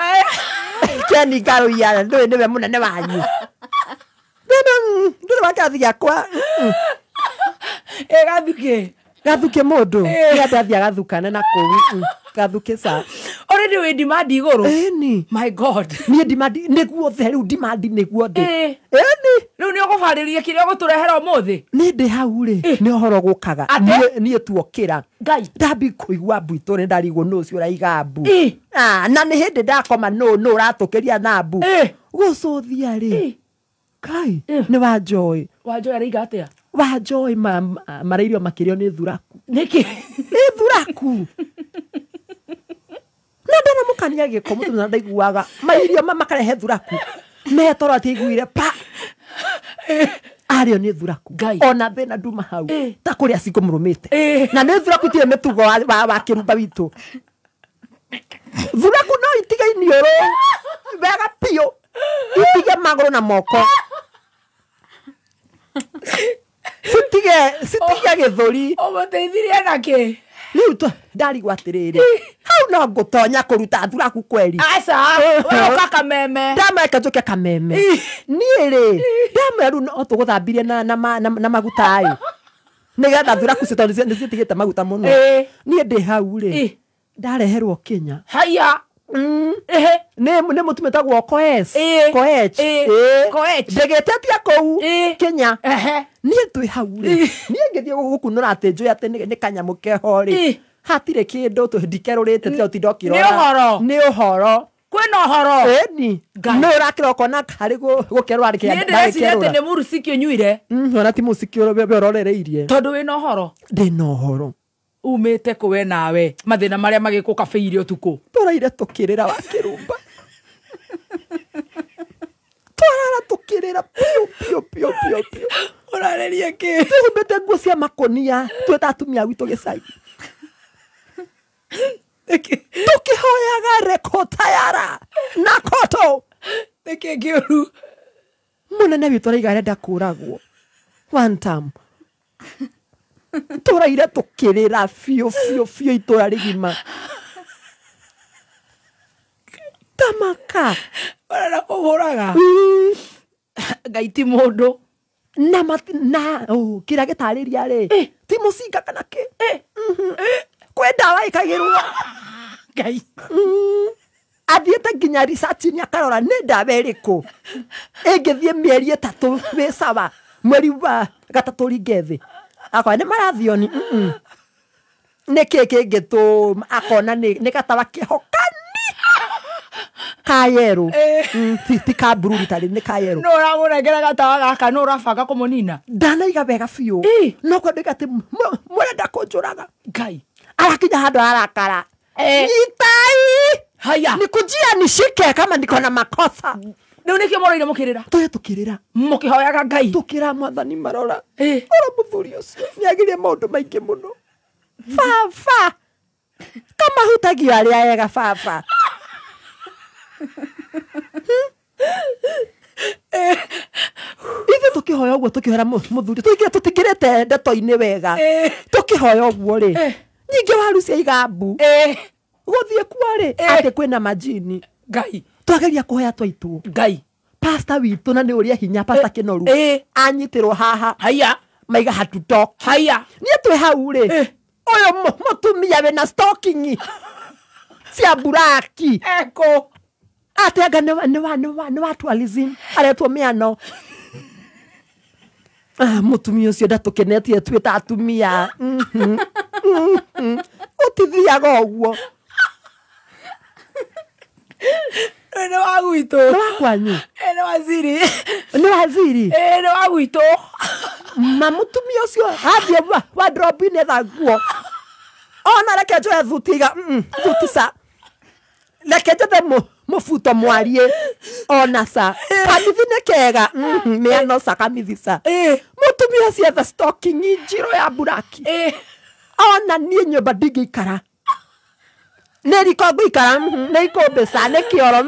Keni Ngaruiya ndũĩ nĩwe mũnene wanyu. Ndũrĩ wa kĩrathi gĩakwa. Ĩ gathukĩ. Gathukĩ mũndũ. Nĩ andathiĩ agathukane na kũu. Gathukĩ ca. Already wĩ demand igũrũ. Ĩni. My God. Niĩ demand nĩguo the rĩu demand nĩguo ndĩ. Ĩni. Rĩu nĩ ũgũbarĩria kĩrĩa ũgũtũrehera ũmũthĩ? Niĩ ndĩ hau rĩ, nĩ ũhoro gũkaga. Niĩ tuokĩra. Ngai. Ndambi kũigua mbu itũ nĩ ndarigwo nũ ũcio ũraiga mbu. Na nĩ hĩndĩ ndakoma nũ ũratũkĩria na mbu. Gũcũthia rĩ. Kai, nĩ Wanjoĩ. Wanjoĩ araiga atĩa? Wanjoĩ marairio makĩrio nĩ thuraku. Nĩkĩ? Nĩ thuraku. Na ndaramũkania gĩko mũtumia ndaiguaga. Mairio makarehe thuraku. Metoro atĩ pa. Ario nĩ thuraku. Ona thĩna nduma hau. Ta kũrĩa cikũmũrũmĩte. Na nĩ thuraku itirĩ mĩtugo wa kĩrumba witũ. Thuraku no itige iniũrũ. Wega biũ. Itige magũrũ na moko. Citige gĩthũri. Ũmũteithirie nakĩ? Rĩu ndarigwo atĩrĩrĩ hau no ngũtonya kũruta thuraku kweri. Aca we ũka kameme. Ndameka njũke kameme. Niĩ rĩ ndamera rĩu no tũgũthambirie na maguta ĩ nĩgetha thuraku cio tondũ nĩcitigĩte maguta mũno. Niĩ ndĩ hau rĩ ndareherwo Kenya. Haya. Nĩ mũtumia wĩtagwo Koech. Koech. Ndĩgĩtetia kũu Kenya. Niĩ twĩ hau rĩ niĩ ngĩthiĩ gũkunũra atĩ njũĩ atĩ nĩ kanyamũ keho rĩ hatirĩ kĩndũ ndikerũrĩte tiga ũtinda ũkĩrora. Nĩ ũhoro. Nĩ ũhoro. Kwĩna ũhoro. Ĩni. Nĩ ũrakĩra ũkona harĩ gũkerũra Niĩ ndĩreciria atĩ nĩ mũrũciki ũnyuire. Ona ti mũciki we ũrorereirie. Tondũ wĩna ũhoro. Ndĩna ũhoro. Umĩte kũ we nawe mathĩna marĩa magĩkũkabĩire ũtukũ. Tũraire tũkĩrĩra wa kĩrumba. Twarara tũkĩrĩra piũ piũ piũ piũ piũ. Ũrareria kĩ? Tũhumbĩte nguo cia makũnia twĩ ta atumia gwitũ gĩcagi. Tũkĩhoyaga rekotayara na koto. Nĩkĩ kĩũru? Mũnene witũ araiga arenda kũragwo. One time. Tũraire tũkĩrĩra biũ biũ biũ itũra rĩgima. Tamaka. Ũrenda kũhũraga. Ngai ti mũndũ. Na kĩrĩa gĩtarĩria rĩ ti mũcinga kana kĩ. Kwĩ ndawa ĩkagĩrwo. Ngai. Athiĩte nginya research-inĩ akarora nĩ ndawa ĩrĩkũ ĩngĩthiĩ mĩeri 3 wĩ sawa mweri wa 3 ringe thĩ. Akona nĩ marathioni. Nĩ kĩ kĩngĩtũma akona nĩ gatawa kĩhokani kayerũ. Ti ka blue ritarĩ nĩ kayerũ. No ũramũnengera gatawa gaka no ũrabanga kũmũnina. Ndanaiga wega biũ. No kwenda atĩ mũrenda kũnjũraga. Ngai. Arakinya handũ arakara. Nyitai. Haya. Nikujia nishike kama niko na makosa. Rĩu nĩkĩo mũraire mũkĩrĩra. Tũye tũkĩrĩra. Mũkĩhoyaga Ngai. Tũkĩra mwathani marora. Ora mũthuri ũcio nĩagĩrie maũndũ maingĩ mũno. Baba. Kama hutagio arĩa ega baba. Ithuĩ tũkĩhoya ũguo tũkĩhoera mũthuri tũingĩre tũtingĩrĩte ndeto-inĩ wega. Tũkĩhoya ũguo rĩ nyingĩ waru cia igambu. Gũthiĩ kuo rĩ atĩ kwĩna majini. Ngai. Twageria kũhoya twaitwo. Ngai. Pastor witũ na nĩ ũrĩa hinya Pastor Kĩnoru anyitĩrwo haha. Haya. Maiga hatutoki. Haya. Niĩ twĩ hau rĩ ũyũ mũtumia wĩna stocking cia buraki. Eko. Atĩ anga nĩ wa tourism aretwo mĩano. Mũtumia ũcio ndatũkenetie twĩ ta atumia. Ũtithiaga ũguo. Nĩ wa gwitũ. Nĩ wa kwanyu. Nĩ waziri. Nĩ waziri. Nĩ wa gwitũ. Ma mũtumia ũcio athiĩ wardrobe-inĩ etha nguo. Ona reke njoe thuti iga thuti ca. Reke njethe mũbuto mwarie ona ca. Kamithi nĩ kega. Mĩano ca kamithi ca. Mũtumia ũcio etha stocking njirũ ya buraki. Ona niĩ nyũmba ndingĩikara. Nĩ riko ngũikara nĩ ikũmbĩ ca nĩ kĩoro.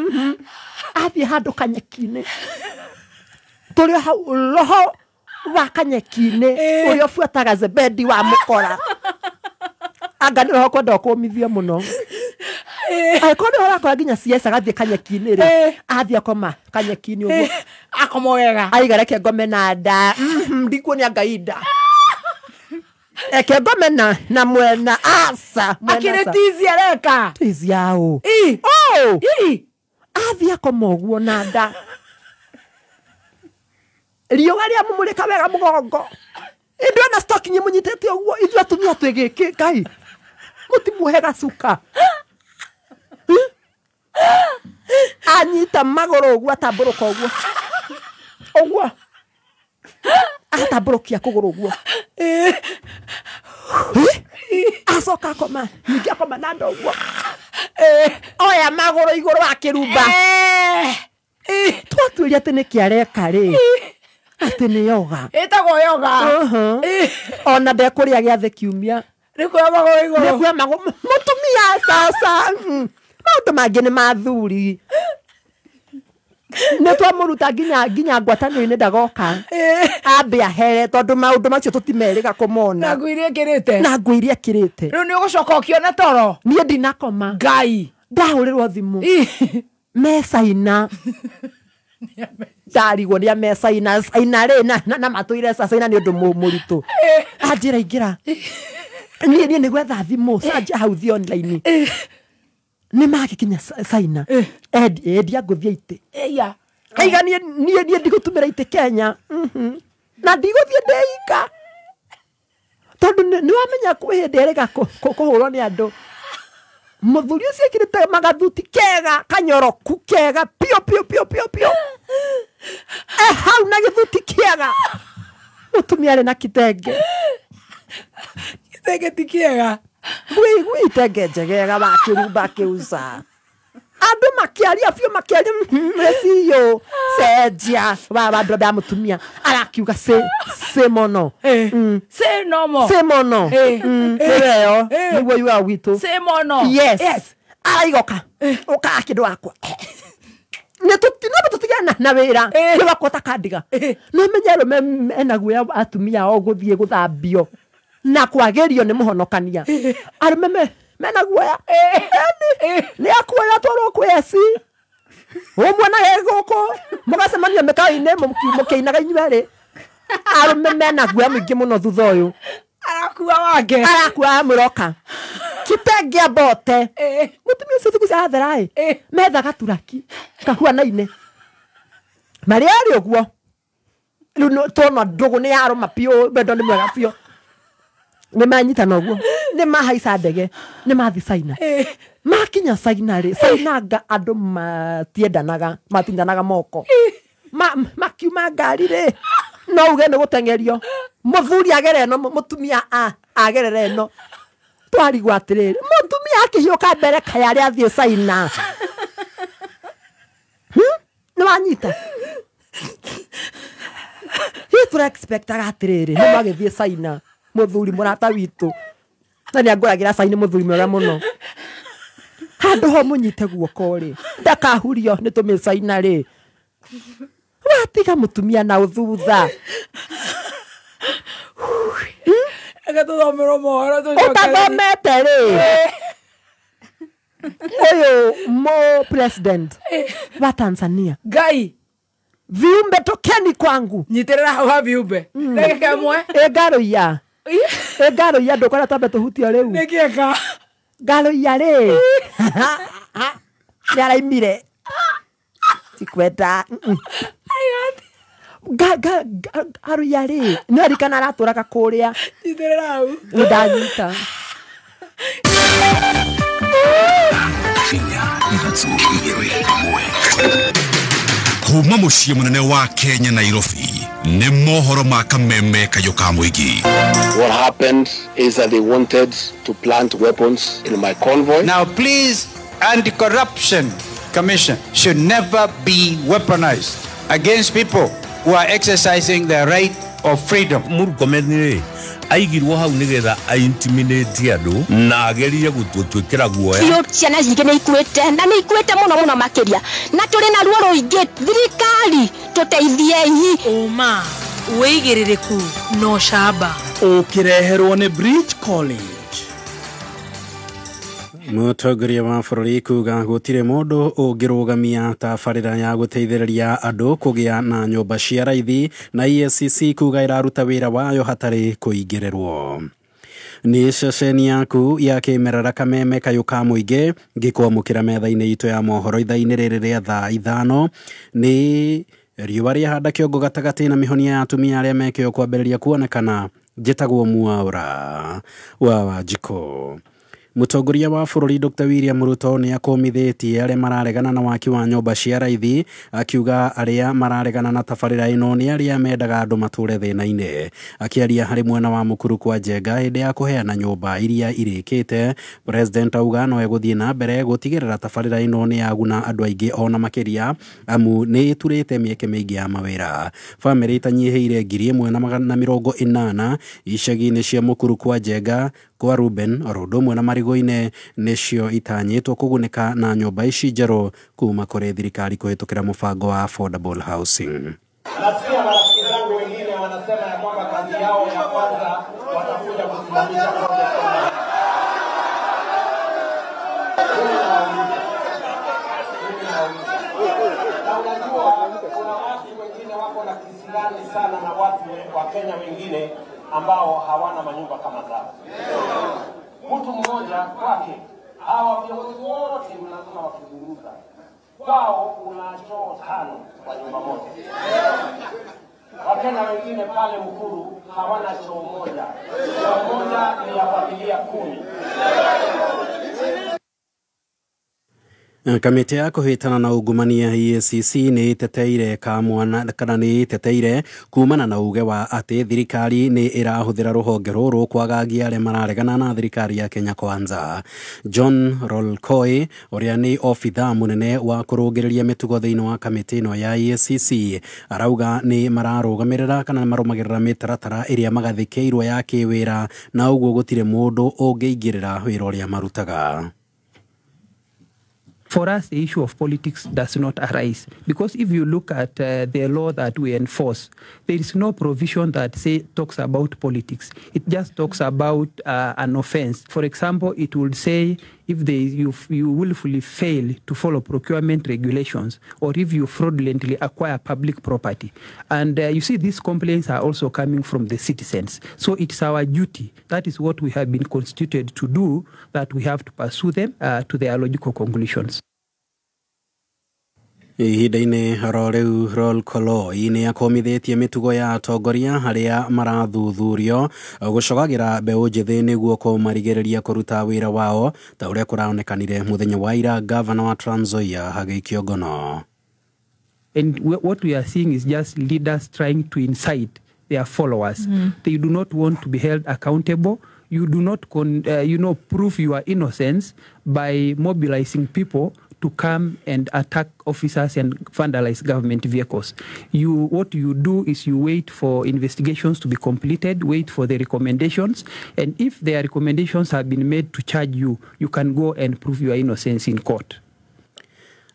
Athiĩ handũ kanyeki-inĩ. Tũrĩ hau roho wa kanyeki-inĩ ũrĩa ũbuataga Zebedi wa mũkora. Anga nĩ roho kwenda kũmithia mũno. Angĩkorwo nĩho ũrakora nginya CS agathiĩ kanyeki-inĩ rĩ athiĩ akoma kanyeki-inĩ ũguo. Akoma wega. Aiga reke ngome na nda. Ndikuonia Ngai nda. Eke ngome na mwena aca. Akĩrĩ tizi areka. Tizi yaũ. Athiĩ akoma ũguo na nda. Riũa rĩamũmũrĩka wega mũgongo. Ĩndĩ ona stocking mũnyitĩte ũguo ithuĩ atumia twĩ gĩkĩ Ngai. Mũtimuohe gacuka. Anyita magũrũ ũguo atambũrũka ũguo. Ũguo. Atambũrũkia kũgũrũ ũguo. Acoka akoma. Ningĩ akoma na nda ũguo. Oya magũrũ igũrũ wa kĩrumba. Twatuĩria atĩ nĩkĩ areka rĩ. Atĩ nĩ yoga. Ĩtagwo yoga. Ona ndekũrĩa gĩathĩ kiumia. Nĩ kuoya magũrũ igũrũ. Nĩ kuoya magũrũ. Mũtumia caca. Maũndũ mangĩ nĩ ma athuri. Nĩ twamũruta nginya ngwatanĩro-inĩ ndagoka. Ambe ahere tondũ maũndũ macio tũtimerĩga kũmona. Na nguo iria ĩkĩrĩte. Na nguo iria ĩkĩrĩte. Rĩu nĩ ũgũcoka ũkĩona toro. Niĩ ndinakoma. Ngai. Ndahũrĩrwo thimũ. Me Caina. Ndarigwo nĩ ame Caina. Caina rĩ na matũire Caina nĩ ũndũ mũritũ. Anjĩra ingĩra. Niĩ nĩ gwetha thimũ. Canja hau thiĩ online. Nĩ magĩkinya Caina. Endia ngũthiĩ itĩ. Ĩya. Aiga niĩ ndigũtũmĩra itĩ Kenya. Na ndigũthiĩ ndĩika. Tondũ nĩ wamenya kwĩ hĩndĩ ĩrĩga kũhũrwo nĩ andũ. Mũthuri ũcio ekĩrĩte magathuti kega kanyoroku kega pio pio pio pio pio. Hau na gĩthuti kĩega. Mũtumia arĩ na kitenge. Kitenge ti kĩega. Gwĩ itenge njegega wakĩrumba akĩuca. Andũ makĩaria biũ makĩaria meciyo cenjia wa andũ a mũtumia arakiuga se mono. Se nomo. Se mono. Nĩweyo nĩguo yugaga gwitũ. Se mono. Yes. Araigoka. Ũkaga kĩndũ wakwa. Nĩ tũtigana na wĩra. Nĩ wakwa takandiga. No menye arũme mena guoya atumia ao gũthiĩ gũthambio na kwagĩrio nĩ mũhonokania. Arũme mena guoya. Nĩ akuoya twarwo kwĩ eci. Ũmuonage gũkũ mũgacemania mĩkawa-inĩ mũkĩinaga inyuerĩ. Arũme mena guoya mũingĩ mũno thutha ũyũ. Arakua wake. Arakua amũroka. Kitenge ambote. Mũtumia ũcio thikũ ici arathera-ĩ. Metha gaturaki kahuanaine. Marĩa arĩ ũguo. Rĩu tuona ndũgũ nĩ yarũma biũ, wendo nĩ mwega biũ. Nĩ manyitana ũguo. Nĩ mahaica ndege. Nĩ mathiĩ Caina. Makinya Caina rĩ, Caina nga andũ matiendanaga, matindanaga moko. Makiuma ngari rĩ, no uge nĩ gũteng'erio. Mũthuri agere ĩno, mũtumia agerere ĩno. Twarigwo atĩrĩrĩ, mũtumia akĩhiũka mbere kaĩ arĩa athiĩ Caina. Nĩ wanyita? Hihi tũra expectaga atĩrĩrĩ, nĩ magĩthiĩ Caina. Mũthuri mũrata witũ. Na nĩ angũragĩra Caina mũthuri mwega mũno. Handũ ho mũnyite guoko rĩ, ndakahurio nĩ tũmĩcaina rĩ. Watiga mũtumia na ũthutha. Reke tũthomerwo mohoro tũcoke. Ũtathomete rĩ. Ũyũ mũ president wa Tanzania. Ngai. Viumbe tokeni kwangu. Nyitĩrĩra hau ha viumbe. Ndagĩka ĩmwe. Ĩ ngarũiya. Ĩ ngarũiya ndũkwenda twambe tũhutio rĩu. Nĩ kĩeka. Ngarũiya rĩ. Nĩ araimire. Tikwenda. Ngarũiya rĩ. Nĩ arikana aratũraga kũrĩa. Nyitĩrĩra hau. Nĩ ndanyita. Kuma mũciĩ mũnene wa Kenya Nairobi nĩ mohoro ma kameme kayũ ka mũingĩ. What happened is that they wanted to plant weapons in my convoy. Now please, Anti-Corruption Commission should never be weaponized against people who are exercising their right of freedom. Murkomen rĩ aigirwo hau nigetha aintimidate andu na agerie gutwikira guoya. Biũ ciana nyingĩ nĩ ikuĩte na nĩ ikuĩte mũno mũno makĩria na tũrĩ na ruo rũingĩ. Thirikari tũteithiei. Ũma wĩigĩrĩrĩku na ũcamba ũkĩreherwo nĩ Bridge College. Mũtongoria wa bũrũri kuga gũtirĩ mũndũ ũngĩrũgamia tabarĩra ya gũteithĩrĩria andũ kũgĩa na nyũmba cia raithi na EACC kuga ĩraruta wĩra wayo hatarĩ kũingĩrĩrwo. Nĩ ceceni yaku ya kĩmerera kameme kayũ ka mũingĩ ngĩkwamũkĩra metha-inĩ itũ ya mohoro ithaa-inĩ rĩrĩ rĩa thaa 5 nĩ riũa rĩahanda kĩongo gatagatĩ na mĩhonia ya atumia arĩa mekĩo kwambĩrĩria kuonekana. Njĩtagwo Mwaura wa Wanjikũ. Mũtongoria wa bũrũri Dr. William Ruto nĩ akũmithĩtie arĩa mararegana na waki wa nyũmba cia raithi akiuga arĩa mararegana na tabarĩra ĩno nĩ arĩa mendaga andũ matũre thĩna-inĩ. Akĩaria harĩ mwena wa Mũkuru kwa Njenga hĩndĩ ya kũheana nyũmba iria irĩkĩte, President auga no egũthiĩ na mbere gũtigĩrĩra tabarĩra ĩno nĩ yaguna andũ aingĩ ona makĩria amu nĩ ĩturĩte mĩeke mĩingĩ ya mawĩra. Bamĩrĩ itanyihĩire 1,180 icagi-inĩ cia Mũkuru kwa Njenga kwa Ruben oro ũndũ ũmwe na Marigũ-inĩ nĩcio itanyĩtwo kũgunĩka na nyũmba ici njerũ kuma kũrĩ thirikari kũhĩtũkĩra mũbango wa affordable housing. Nasikia marafiki zangu wengine wanasema ya kwamba kazi yao ya kwanza watakuja kusimamisha project. Na unajua kuna watu wengine wako na kisirani sana na watu wa Kenya wengine ambao hawana manyumba kama zao. Mtu mmoja kwake, hawa viongozi wote mnasema wakizunguka kwao kuna choo 5 kwa nyumba moja. Wakenya wengine pale Mukuru hawana choo moja. Choo moja ni ya familia 10. Kamĩtĩ ya kũhĩtana na ungumania EACC nĩ ĩteteire kamwana kana nĩ ĩteteire kumana na uge wa atĩ thirikari nĩ ĩrahũthĩra rũhonge rũrũ kwagagia arĩa mararegana na thirikari ya Kenya Kwanza. John Rolkoi ũrĩa nĩ obithaa mũnene wa kũrũngĩrĩria mĩtugo thĩinĩ wa kamĩtĩ ĩno ya EACC arauga nĩ mararũgamĩrĩra kana marũmagĩrĩra mĩtaratara ĩrĩa magathĩkĩirwo ya kĩwĩra na ũguo gũtirĩ mũndũ ũngĩingĩrĩra wĩra ũrĩa marutaga. For us, the issue of politics does not arise, because if you look at the law that we enforce, there is no provision that talks about politics. It just talks about an offense. For example, it would say if you willfully fail to follow procurement regulations, or if you fraudulently acquire public property. And you see, these complaints are also coming from the citizens. So it's our duty. That is what we have been constituted to do, that we have to pursue them to their logical conclusions. Ihinda-inĩ oro rĩu Rolkoloi nĩ akomithĩtie mĩtugo ya atongoria harĩa marathuthurio gũcogagĩra mbeũ njĩthĩ nĩguo kũmarigĩrĩria kũruta wĩra wao ta ũrĩa kũraonekanire mũthenya wa ira gavana wa Trans Nzoia agĩikio ngono. And what we are seeing is just leaders trying to incite their followers. They do not want to be held accountable. You do not prove your innocence by mobilizing people to come and attack officers and vandalize government vehicles. What you do is you wait for investigations to be completed, wait for the recommendations, and if their recommendations have been made to charge you, you can go and prove your innocence in court.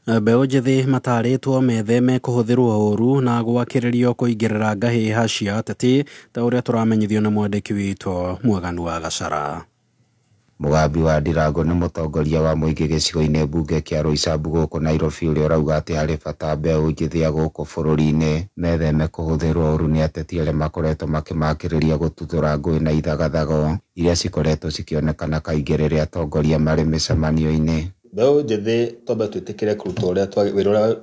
Mbeũ njĩthĩ matarĩtwo metheme kũhũthĩrwo ũru na gwakĩrĩrio kũingĩrĩra ngahĩha cia ateti ta ũrĩa tũramenyithio nĩ mwandĩki witũ Mwaganu wa Gacara. Mũgambi wa Ndirango nĩ mũtongoria wa mũingĩ gĩcigo-inĩ mbunge kĩa Roysambu gũkũ Nairobi ũrĩa ũrauga atĩ harĩ bata mbeũ njĩthĩ ya gũkũ bũrũri-inĩ metheme kũhũthĩrwo ũru nĩ ateti arĩa makoretwo makĩmakĩrĩria gũtuthũra ngũĩ na ithagathago iria cikoretwo cikĩonekana kaingĩ rĩrĩa atongoria marĩ mĩcemanio-inĩ. Mbeũ njĩthĩ twambe twĩtĩkĩre kũruta ũrĩa wĩra ũrĩa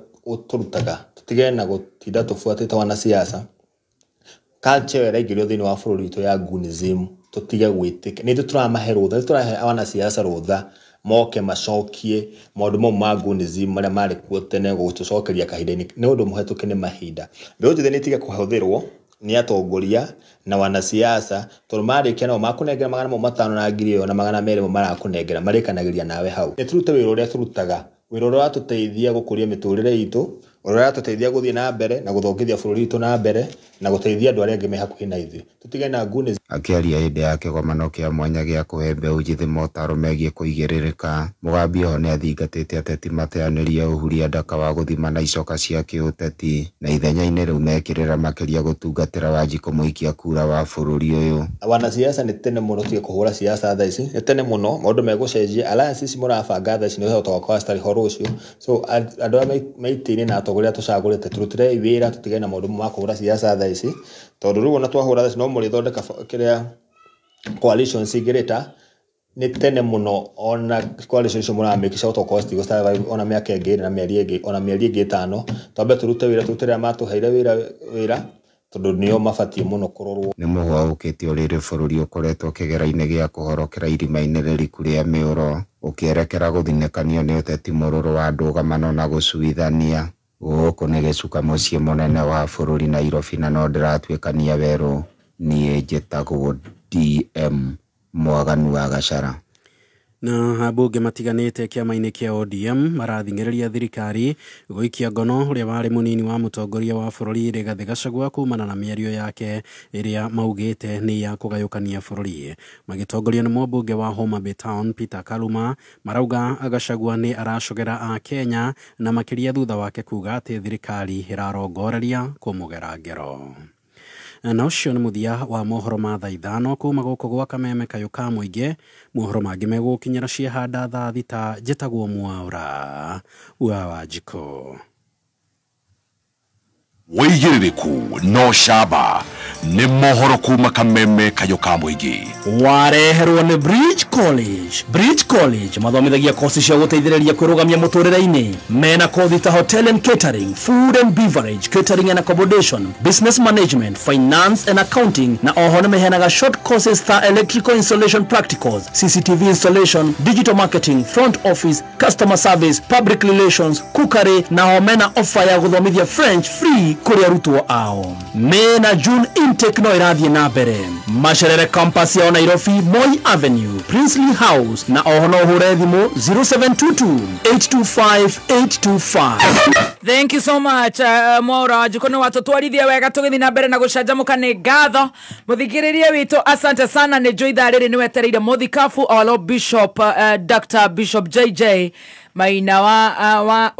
tũrutaga, tũtige na gũtinda tũbuatĩte wanasiasa. Culture ĩrĩa ĩraingĩrio thĩinĩ wa bũrũri witũ ya gunism tũtige gwĩtĩka nĩ ithuĩ tũramahe rũtha, nĩ tũrahe wanasiasa rũtha moke macokie maũndũ mau ma gunism marĩa marĩ kuo tene gũtũcokeria kahinda-inĩ nĩ ũndũ mũhetũke nĩ mahinda. Mbeũ njĩthĩ nĩ ĩtige kũhũthĩrwo nĩ atongoria na wanasiasa tondũ marĩkia nao makũnengera 500 na 1000 na 200 marakũnengera marĩkanagĩria nawe hau. Nĩ tũrute wĩra ũrĩa tũrutaga, wĩra ũrĩa ũratũteithia gũkũria mĩtũrĩre itũ, ũrĩa ũratũteithia gũthiĩ na mbere na gũthongithia bũrũri witũ na mbere na gũteithia andũ arĩa angĩ me hakuhĩ na ithuĩ. Tũtige na nguni. Akĩaria hĩndĩ ya kĩgomano kĩa mwanya gĩa kũhe mbeũ njĩthĩ motaro megiĩ kũigĩrĩrĩka, Mũgambi oho nĩathingatĩte ateti mateanĩrie ũhuria ndaka wa gũthima na icoka cia kĩũteti na ithenya-inĩ rĩu mekĩrĩra makĩria gũtungatĩra Wanjikũ mũikia kura wa bũrũri ũyũ. Wanasiasa nĩ tene mũno tige kũhũra siasa thaa ici, nĩ tene mũno maũndũ megũcenjia. Alliance ici mũrabanga thaa ici nĩ ũhota gũkorwo citarĩ ho rũciũ. So andũ arĩa me itĩ-inĩ na atongoria tũcagũrĩte tũrutĩrei wĩra tũtige na maũndũ ma kũhũra siasa thaa ici tondũ rĩu ona twahũra thaa ici no mũrĩthondeka kĩrĩa coalition cingĩrĩta nĩ tene mũno ona coalition icio mũramĩki cia gũtokorwo citigũ ona mĩaka ĩngĩ ĩrĩ na mĩeri ĩngĩ ona mĩeri ĩngĩ 5 twambe tũrute wĩra tũrute arĩa matũheire wĩra tondũ nĩo mabatiĩ mũno kũrorwo. Nĩ mũhwa ũkĩte rĩrĩ bũrũri ũkoretwo kĩgera-inĩ gĩa kũhorokera irima-inĩ rĩriku rĩa mĩũro ũkĩerekera gũthinĩkanio nĩ ũteti mũrũrũ wa ndũgamano na gũcuithania. Gũkũ nĩ gĩcuka mũciĩ mũnene wa bũrũri Nairobi na no ndĩratuĩkania werũ. Niĩ njĩtagwo DM Mwaganu wa Gacara. Na ambunge matiganĩte kĩama-inĩ kĩa ODM marathing'ĩrĩria thirikari gũikia ngono ũrĩa warĩ mũnini wa mũtongoria wa bũrũri Rigathĩ Gachagua kumana na mĩario yake ĩrĩa maugĩte nĩ ya kũgayũkania bũrũri. Magĩtongorio nĩ mũmbunge wa Homa Bay Town Peter Kaluma, marauga Gachagua nĩ aracogera a Kenya na makĩria thutha wake kuga atĩ thirikari ĩrarongoreria kũmũgera ngero. Na ũcio nĩ mũthia wa mohoro ma thaa 5 kuma gũkũ gwa Kameme kayũ ka mũingĩ. Mohoro mangĩ megũkinyĩra ciahanda thaa 6. Njĩtagwo Mwaura wa Wanjikũ. Wĩigĩrĩrĩku no camba nĩ mohoro kuma Kameme kayũ ka mũingĩ. Wareherwo nĩ Bridge College. Bridge College mathomithagia kosi cia gũteithĩrĩria kwĩrũgamia mũtũrĩre-inĩ. Mena kothi ta hotel and catering, food and beverage, catering and accommodation, business management, finance and accounting, na oho nĩ meheanaga short courses ta electrical installation practicals, CCTV installation, digital marketing, front office, customer service, public relations, cookery, na o mena offer ya gũthomithia French free kũrĩ arutwo ao. Mena June intake no ĩrathiĩ na mbere. Macerere campus yao Nairobi, Moi Avenue, Princely House, na oho no ũhũre thimũ 0722 825 825. Thank you so much, Mwaura Wanjikũ nĩ watũtwarithia wega tũgĩthiĩ na mbere na gũcanjamũka. Nĩ ngatho mũthikĩrĩria witũ, asante sana. Nĩ njũĩ ithaa rĩrĩ nĩ wetereire mũthikabu our Lord Bishop, Dr. Bishop JJ Maina wa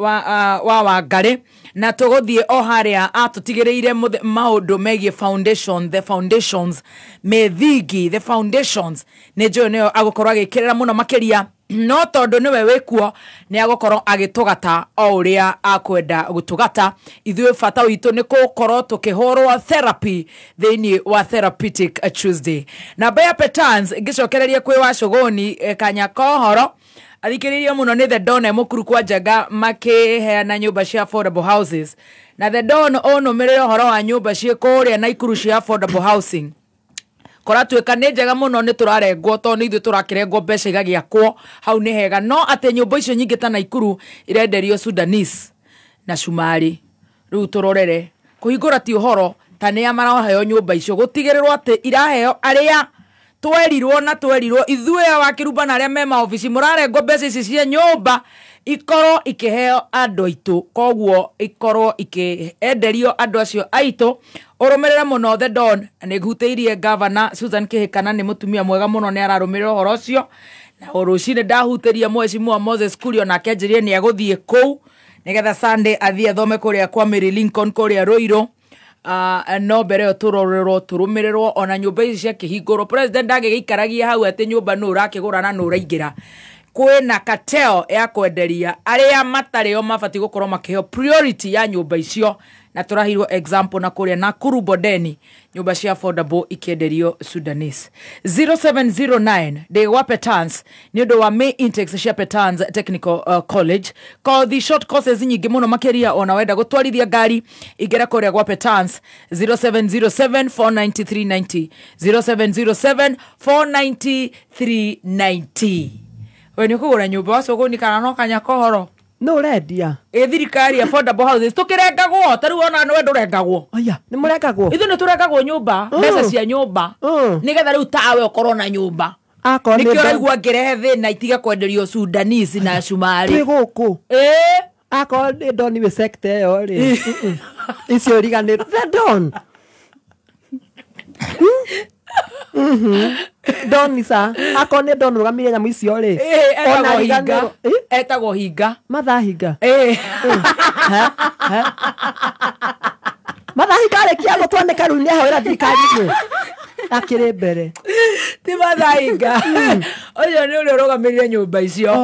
Wangari, na tũgũthiĩ o harĩa atũtigĩrĩire maũndũ megiĩ foundation, the foundations, mĩthingi, the foundations. Nĩ njũĩ nĩyo agũkorwo agĩkĩrĩra mũno makĩria, no tondũ nĩwe wĩkuo nĩ agũkorwo agĩtũgata o ũrĩa akwenda gũtũgata. Ithuĩ bata witũ nĩ gũkorwo tũkĩhũrwo therapy thĩinĩ wa Therapeutic Tuesday. Namba ya Petans ngĩcokereria kwĩ Wacũgũni kanya kohoro athikĩrĩrio mũno nĩ The Don Mũkuru kwa Njenga makĩheana nyũmba cia affordable houses. Na The Don ũnũmĩrĩre ũhoro wa nyũmba ciĩ kũrĩa Naikuru cia affordable housing. Koratuĩka nĩ njega mũno, nĩ tũrarengwo tondũ nĩ ithuĩ tũrakĩrengwo mbeca igagĩakwo hau nĩ hega, no atĩ nyũmba icio nyingĩ ta Naikuru irenderio Sudanese na Cumarĩ. Rĩu tũrorere kũhingũra ti ũhoro ta nĩa maraheo nyũmba icio, gũtigĩrĩrwo atĩ iraheo arĩa twerirwo na twerirwo ithuĩ a Wakĩrumba na arĩa me maobici mũrarengwo mbeca ici cia nyũmba ikorwo ikĩheo andũ aitũ, koguo ikorwo ikĩenderio andũ acio aitũ. Ũrũmĩrĩre mũno The Don, nĩ ngutĩirie Governor Susan Kĩhĩkana nĩ mũtumia mwega mũno, nĩ ararũmĩrĩra ũhoro ũcio. Na rũcinĩ ndahutĩria Mheshimiwa Moses Kuria nake anjĩrire nĩ agũthiĩ kũu nĩgetha Sunday athiĩ athome kũrĩa kwa Mary Lincoln kũrĩa Ruiru. No mbere ĩyo tũrorerwo tũrũmĩrĩrwo ona nyũmba ici cia kĩhingũrwo. President ndangĩgĩikaragia hau atĩ nyũmba nũ ũrakĩgũra na nũ ũraingĩra. Kwĩna cartel ya kwenderia arĩa matarĩ o mabatiĩ gũkorwo makĩheo priority ya nyũmba icio, na tũraheirwo example na kũrĩa Nakuru Bondeni nyũmba cia affordable ikĩenderio Sudanese. 0709 ndĩgwa Petans nĩ ũndũ wa May intakes cia Petans Technical College, kothi short courses nyingĩ mũno makĩria ona wenda gũtwarithia ngari ingĩra kũrĩa gwa Petans. 0707 49390 0707 49390. We nĩ ũkũgũra nyũmba Wacũgũni kana no kanya kohoro? No ũrendia ĩ thirikari affordable houses tũkĩrengagwo ta rĩu ona nĩwe ndũrengagwo. Aya nĩ mũrengagwo? Ithuĩ nĩ tũrengagwo nyũmba, mbeca cia nyũmba nĩgetha rĩu tawe ũkorwo na nyũmba. Nĩkĩo ũraigua ngĩrehe thĩna itige kwenderio Sudanese na Cumarĩ. Twĩ gũkũ ĩ akorwo nĩ Don wĩ sector ĩyo rĩ icio riganĩrwo The Don. Don sa akorwo nĩ Don rũgamire nyamũ icio rĩ ona hinga etagwo hinga mathaa hinga mathaa hinga arĩkia gũtwanĩka rĩu nĩahoera thirikari-inĩ akĩrĩ mbere ti mathaa hinga ũcio nĩ ũrĩa ũrũgamĩrĩire nyũmba icio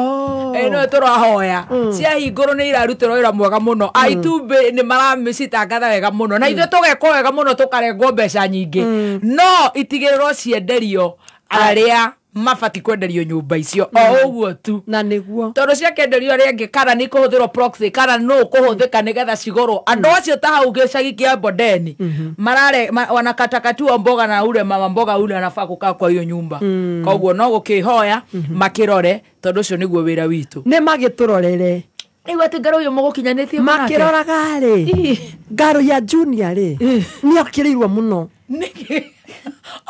no tũrahoya ciahingũrwo nĩ irarutĩrwo wĩra mwega mũno. Aitumbĩ nĩ maramĩcitangatha wega mũno na ithuĩ tũgekwo wega mũno tũkarengwo mbeca nyingĩ, no itigĩrĩrwo cienderio arĩa mabatiĩ kwenderio nyũmba icio o ũguo tu. Na nĩguo tondũ ciakenderio arĩa angĩ kana nĩ kũhũthĩrwo proxy kana nũ kũhũthĩka nĩgetha cigũrwo andũ acio ta hau gĩcagi kĩa Bondeni marare wanakatakatiwa mboga na ule mama mboga ule anafaa kukaa kwa hiyo nyumba. Koguo no gũkĩhoya makĩrore tondũ ũcio nĩguo wĩra witũ. Nĩ magĩtũrorere rĩu atĩ ngaro ũyũ mũgũkinyanĩtie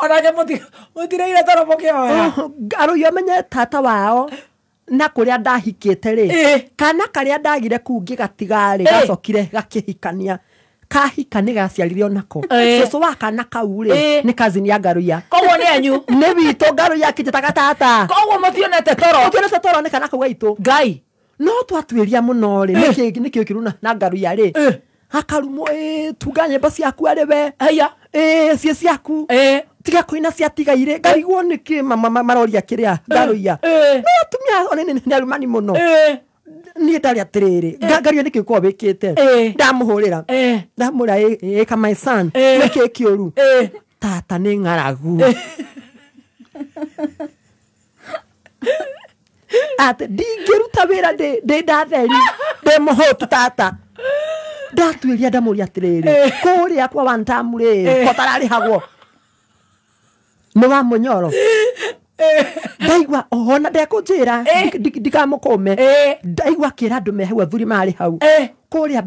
Onake mũtireire toro mũkĩhoya. Ngaruiya menye tata wao na kũrĩa ndahikĩte rĩ, kana karĩa ndagire kuu ngĩgatiga rĩ, gacokire gakĩhikania. Kahika nĩ gaciarire onako. Cũcũ wa kana kau rĩ nĩ cousin ya Ngaruiya. Koguo nĩ anyu. Nĩ witũ Ngaruiya akĩnjĩtaga tata. Koguo mũtionete toro. Mũtionete toro nĩ kana kau gaitũ. Ngai. No twatuĩria mũno rĩ, nĩkĩ kĩruna na Ngaruiya rĩ. Akarumwo tunga nyĩmbo ciaku arĩ we. Haya. Ciĩ ciaku. Tiga kũina ciatigaire. Ngarigwo nĩkĩ maroria kĩrĩa Ngaruiya. No atumia onene nĩ arumani mũno. Niĩ ndarĩ atĩrĩrĩ, Ngaruiya nĩkĩ ũkoragwo wĩkĩte? Ndamũhũrĩra. Ndamwĩra ĩka my son, nĩkĩ kĩũru? Tata nĩ ng'aragu. Atĩ ndingĩruta wĩra ndĩ ndatheri, ndĩ mũhũtu tata. Ndatuĩria ndamũria atĩrĩrĩ, kũrĩa kwa Wantamu rĩ, kotararĩhagwo nĩ wa mũnyoro. Ndaigua ona ndekũnjĩra ndikamũkũme. Ndaigua akĩra andũ me hau athuri marĩ hau. Kũrĩa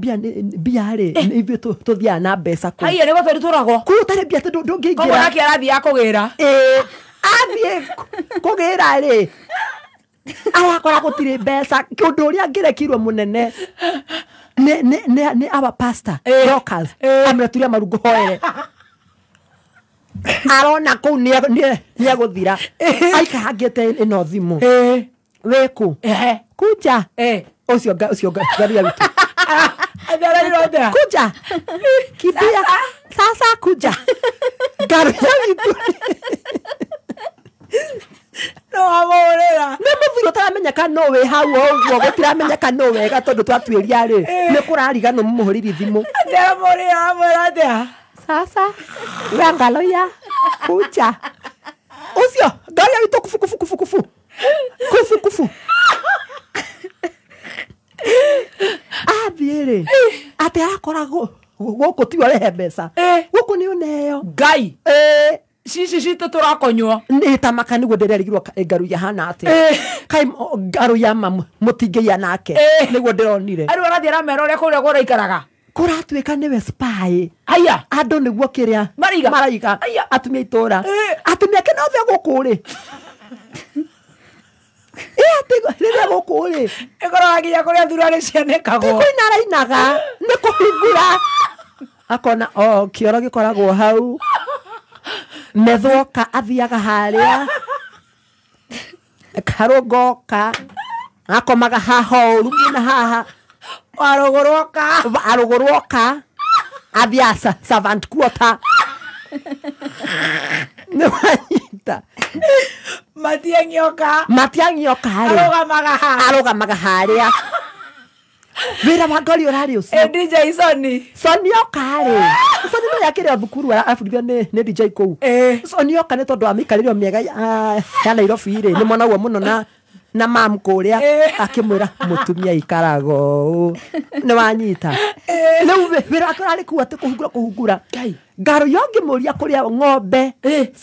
mbia rĩ, ithuĩ tũthiaga na mbeca kũu. Haiya nĩguo tũrutũragwo. Kũu ũtarĩ mbia ndũngĩingĩra. Koguo nake arathiĩ akũgĩra. Athiĩ kũgĩra rĩ, arakora gũtirĩ mbeca. Ũndũ ũrĩa angĩrekirwo mũnene nĩ our pastor Dorcas, amũreturia maru ngũhoere. Arona kũu nĩegũthira. Aikarangĩte ĩno thimũ. Wĩkũ? Kuja. Ũcio Ngaruiya witũ. Kuja. Kimbia. Sasa kuja. Ngaruiya witũ. No amũhũrĩra. Nĩ mũthuri ũtaramenyeka no wĩ hau ũguo, gũtiramenyeka no wega tondũ twatuĩria rĩ, nĩ kũrariganwo mũmũhũrĩri thimũ. Ndĩramũhũrĩra amwĩra atĩa? Sasa we Ngaruiya kuja. Ũcio Ngaruiya witũ kufu kufu kufu kufu. Kufu kufu. Athiĩ rĩ, atĩ akoragwo gũkũ tiwe ũrehe mbeca. Gũkũ nĩ ũneo. Ngai. Cici citũ tũrakonywo. Nĩ tamaka nĩguo ndĩrerigirwo Ngaruiya hana atĩa. Kaĩ Ngaruiya ma mũtingĩia nake. Nĩguo ndĩronire. Rĩu arathiĩ aramera ũrĩa kũrĩa kũraikaraga. Kũratuĩka nĩwe spy. Haya. Andũ nĩguo kĩrĩa maraiga. Maraiga. Atumia itũra. Atumia ake nothe gũkũ rĩ. Atĩ rĩrĩa gũkũ rĩ. Ĩkoraga nginya kũrĩa thuruarĩ cianĩkagwo. Ti kũina arainaga, nĩ kũhingũra. Akona o kĩoro gĩkoragwo hau. Methoka athiaga harĩa. Karũngoka. Akomaga haha ũru na haha. Warũgũrwoka. Arũgũrwoka. Athiaga servant quarter. Nĩ wanyita. Matiang'ioka. Matiang'ioka rĩ. Arũgamaga haha. Arũgamaga harĩa. Wĩra wa Ngaruiya ũrarĩ ũcio. DJ Sony. Sony oka rĩ. Sony no yakĩrĩ o thukuru arabundithio nĩ DJ kũu. Sony oka nĩ tondũ wa mĩikarĩre mĩega ya Nairobi rĩ, nĩ monagwo mũno na mam kũrĩa akĩmwĩra mũtumia ikaraga ũũ. Nĩ wanyita. Rĩu wĩra wake ũrarĩ kũu atĩ kũhungura kũhungura. Ngaruiya ũngĩmũria kũrĩa ng'ombe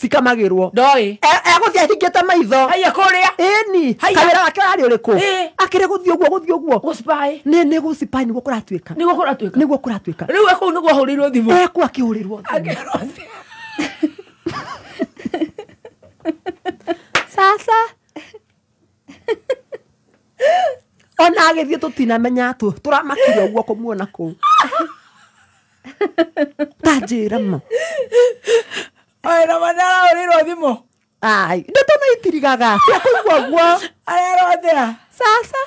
cikamagĩrwo. Ndoĩ. Egũthiĩ ahingĩte maitho. Haiya kũrĩa. Ĩni. Kawĩra wake ũrarĩ ũrĩkũ? Akĩrĩ gũthiĩ ũguo gũthiĩ ũguo. Gũspy. Nĩ gũspy nĩguo kũratuĩka. Nĩguo kũratuĩka. Nĩguo kũratuĩka. Rĩu e kũu nĩguo ahũrĩirwo thimũ. Ekũu akĩhũrĩrwo thimũ. Sasa. Ona agĩthiĩ tũtinamenya tũramakire ũguo kũmuona kũu. Ta njĩra ma. Oe na mana arahũrĩirwo thimũ. Ai, ndeto no itirigaga. Cia kũigua ũguo. Arerwo atĩa? Sasa.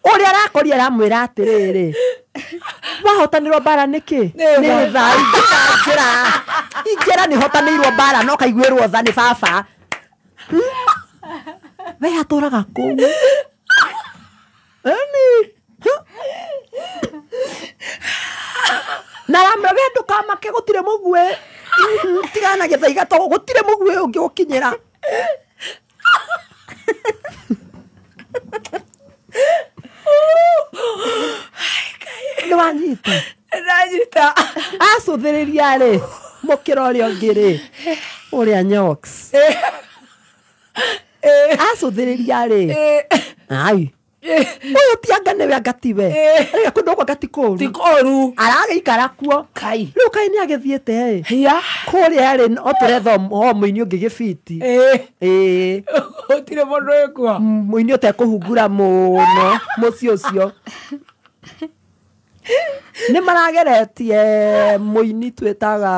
Ũrĩa arakoria aramwĩra atĩrĩrĩ, wahotanĩrwo mbara nĩkĩ? Nĩ tha ingĩra. Ingĩra nĩ hotanĩirwo mbara no kaiguĩrwo tha nĩ baba. We atũraga kũu. Eni. Na ramwe we ndũkamake gũtirĩ mũguĩ. Tigana gĩthaiga to gũtirĩ mũguĩ ũngĩgũkinyĩra. Nĩ wanyita. Ndanyita. Acũthĩrĩria rĩ, mũkĩra ũrĩa ũngĩ rĩ, ũrĩa Nyox. Acũthĩrĩria rĩ. Ai. Ũyũ ti anga nĩwe anga tiwe. Araiga kũndũ gũkũ anga ti kũũru. Ti kũũru. Aragĩikara kuo. Kai. Rĩu kaĩ nĩ agĩthiĩte ĩ. Hiya. Kũrĩa rĩ o tũretha o mũini ũngĩ gĩbiti. Ĩĩ. Gũtirĩ mũndũ wĩkuo. Mũini ũtekũhungura mũno mũciĩ ũcio. Nĩ marageretie mũini twĩtaga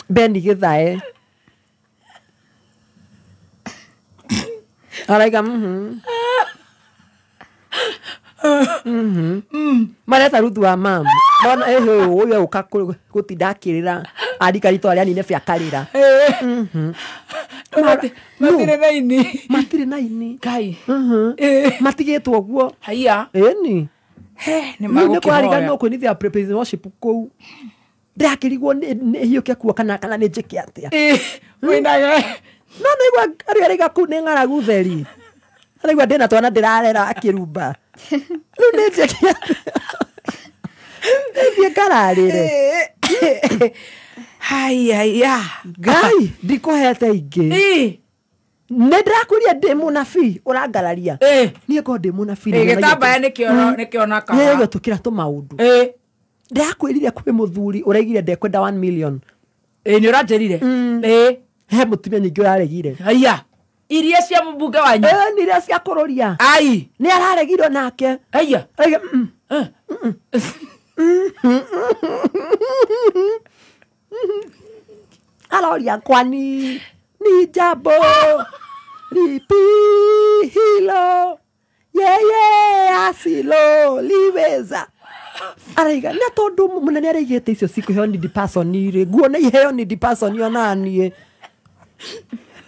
Benny Githae. Araiga mareta Ruthu wa mamu mona ehe ũyũ ũka gũtinda akĩrĩra andika ritwa rĩa nine bĩa karĩra. Matirĩ na ini. Matirĩ na ini. Kai. Matigĩtwo ũguo. Haiya. Ĩni. He nĩ Rĩu nĩ magũkĩhoya. kwarigana kũinithia praise and worship kũu. Ndĩrakĩrigwo nĩ hiũke kuo kana nĩ njĩke atĩa. Wĩnage. No nĩigua arĩa araiga kũu nĩ ng'aragu theri. Araigua ndĩna twana ndĩrarera akĩrumba. Rĩu nĩ njĩke atĩa? Thiĩ ngararĩre. Haiya. Ngai ndikũhete ingĩ. Nĩ ndĩrakwĩria ndĩ mũnabii ũrangararia. Niĩ ngorwo ndĩ mũnabii. Gĩtambaya nĩkĩonakaga. Nĩ tũkĩra tũmaũndũ. Ndĩrakwĩrire kwĩ mũthuri ũraigire ndekwenda 1 million. Nĩ ũranjĩrire. He mũtumia nyingĩ ũraregire. Haiya. Iria cia mũmbunge wanyu. Nĩ iria cia kũrũria. Ai. Nĩ araregirwo nake. Haiya. Aroria kwani ni jambo lipi hilo yeye asilo liweza. Araiga na tondu munene araigĩte icio cikũheo need person rĩ nguona iheo need person ona niĩ.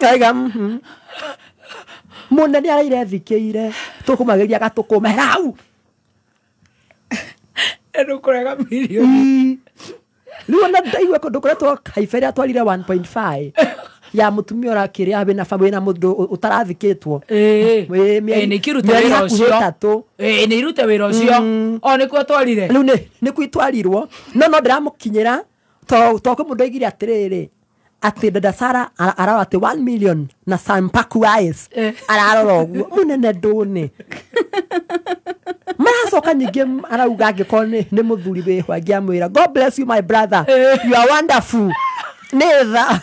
Araiga munene araire thikĩire tũkũmageria gatũkũmera hau. Ndũkũrega mirioni. Rĩu ona ndaigua kũndũ kũretwo Kaiba ĩrĩa atwarire 1.5 ya mũtumia ũrakĩrĩa wĩna wĩna mũndũ ũtarathikĩtwo. Nĩ ikĩrute wĩra ũcio. Nĩ irute wĩra ũcio. O nĩkuo twarire. Rĩu nĩkuo itwarirwo. No ndĩramũkinyĩra to kwĩ mũndũ oigire atĩrĩrĩ atĩ dada Sara ararora atĩ 1 million na Sampaku eyes ararora ũguo mũnene ndũne. Maracoka nyingĩ arauga angĩkorwo nĩ mũthuri wĩho angĩamwĩra God bless you my brother, you are wonderful. Nĩ tha.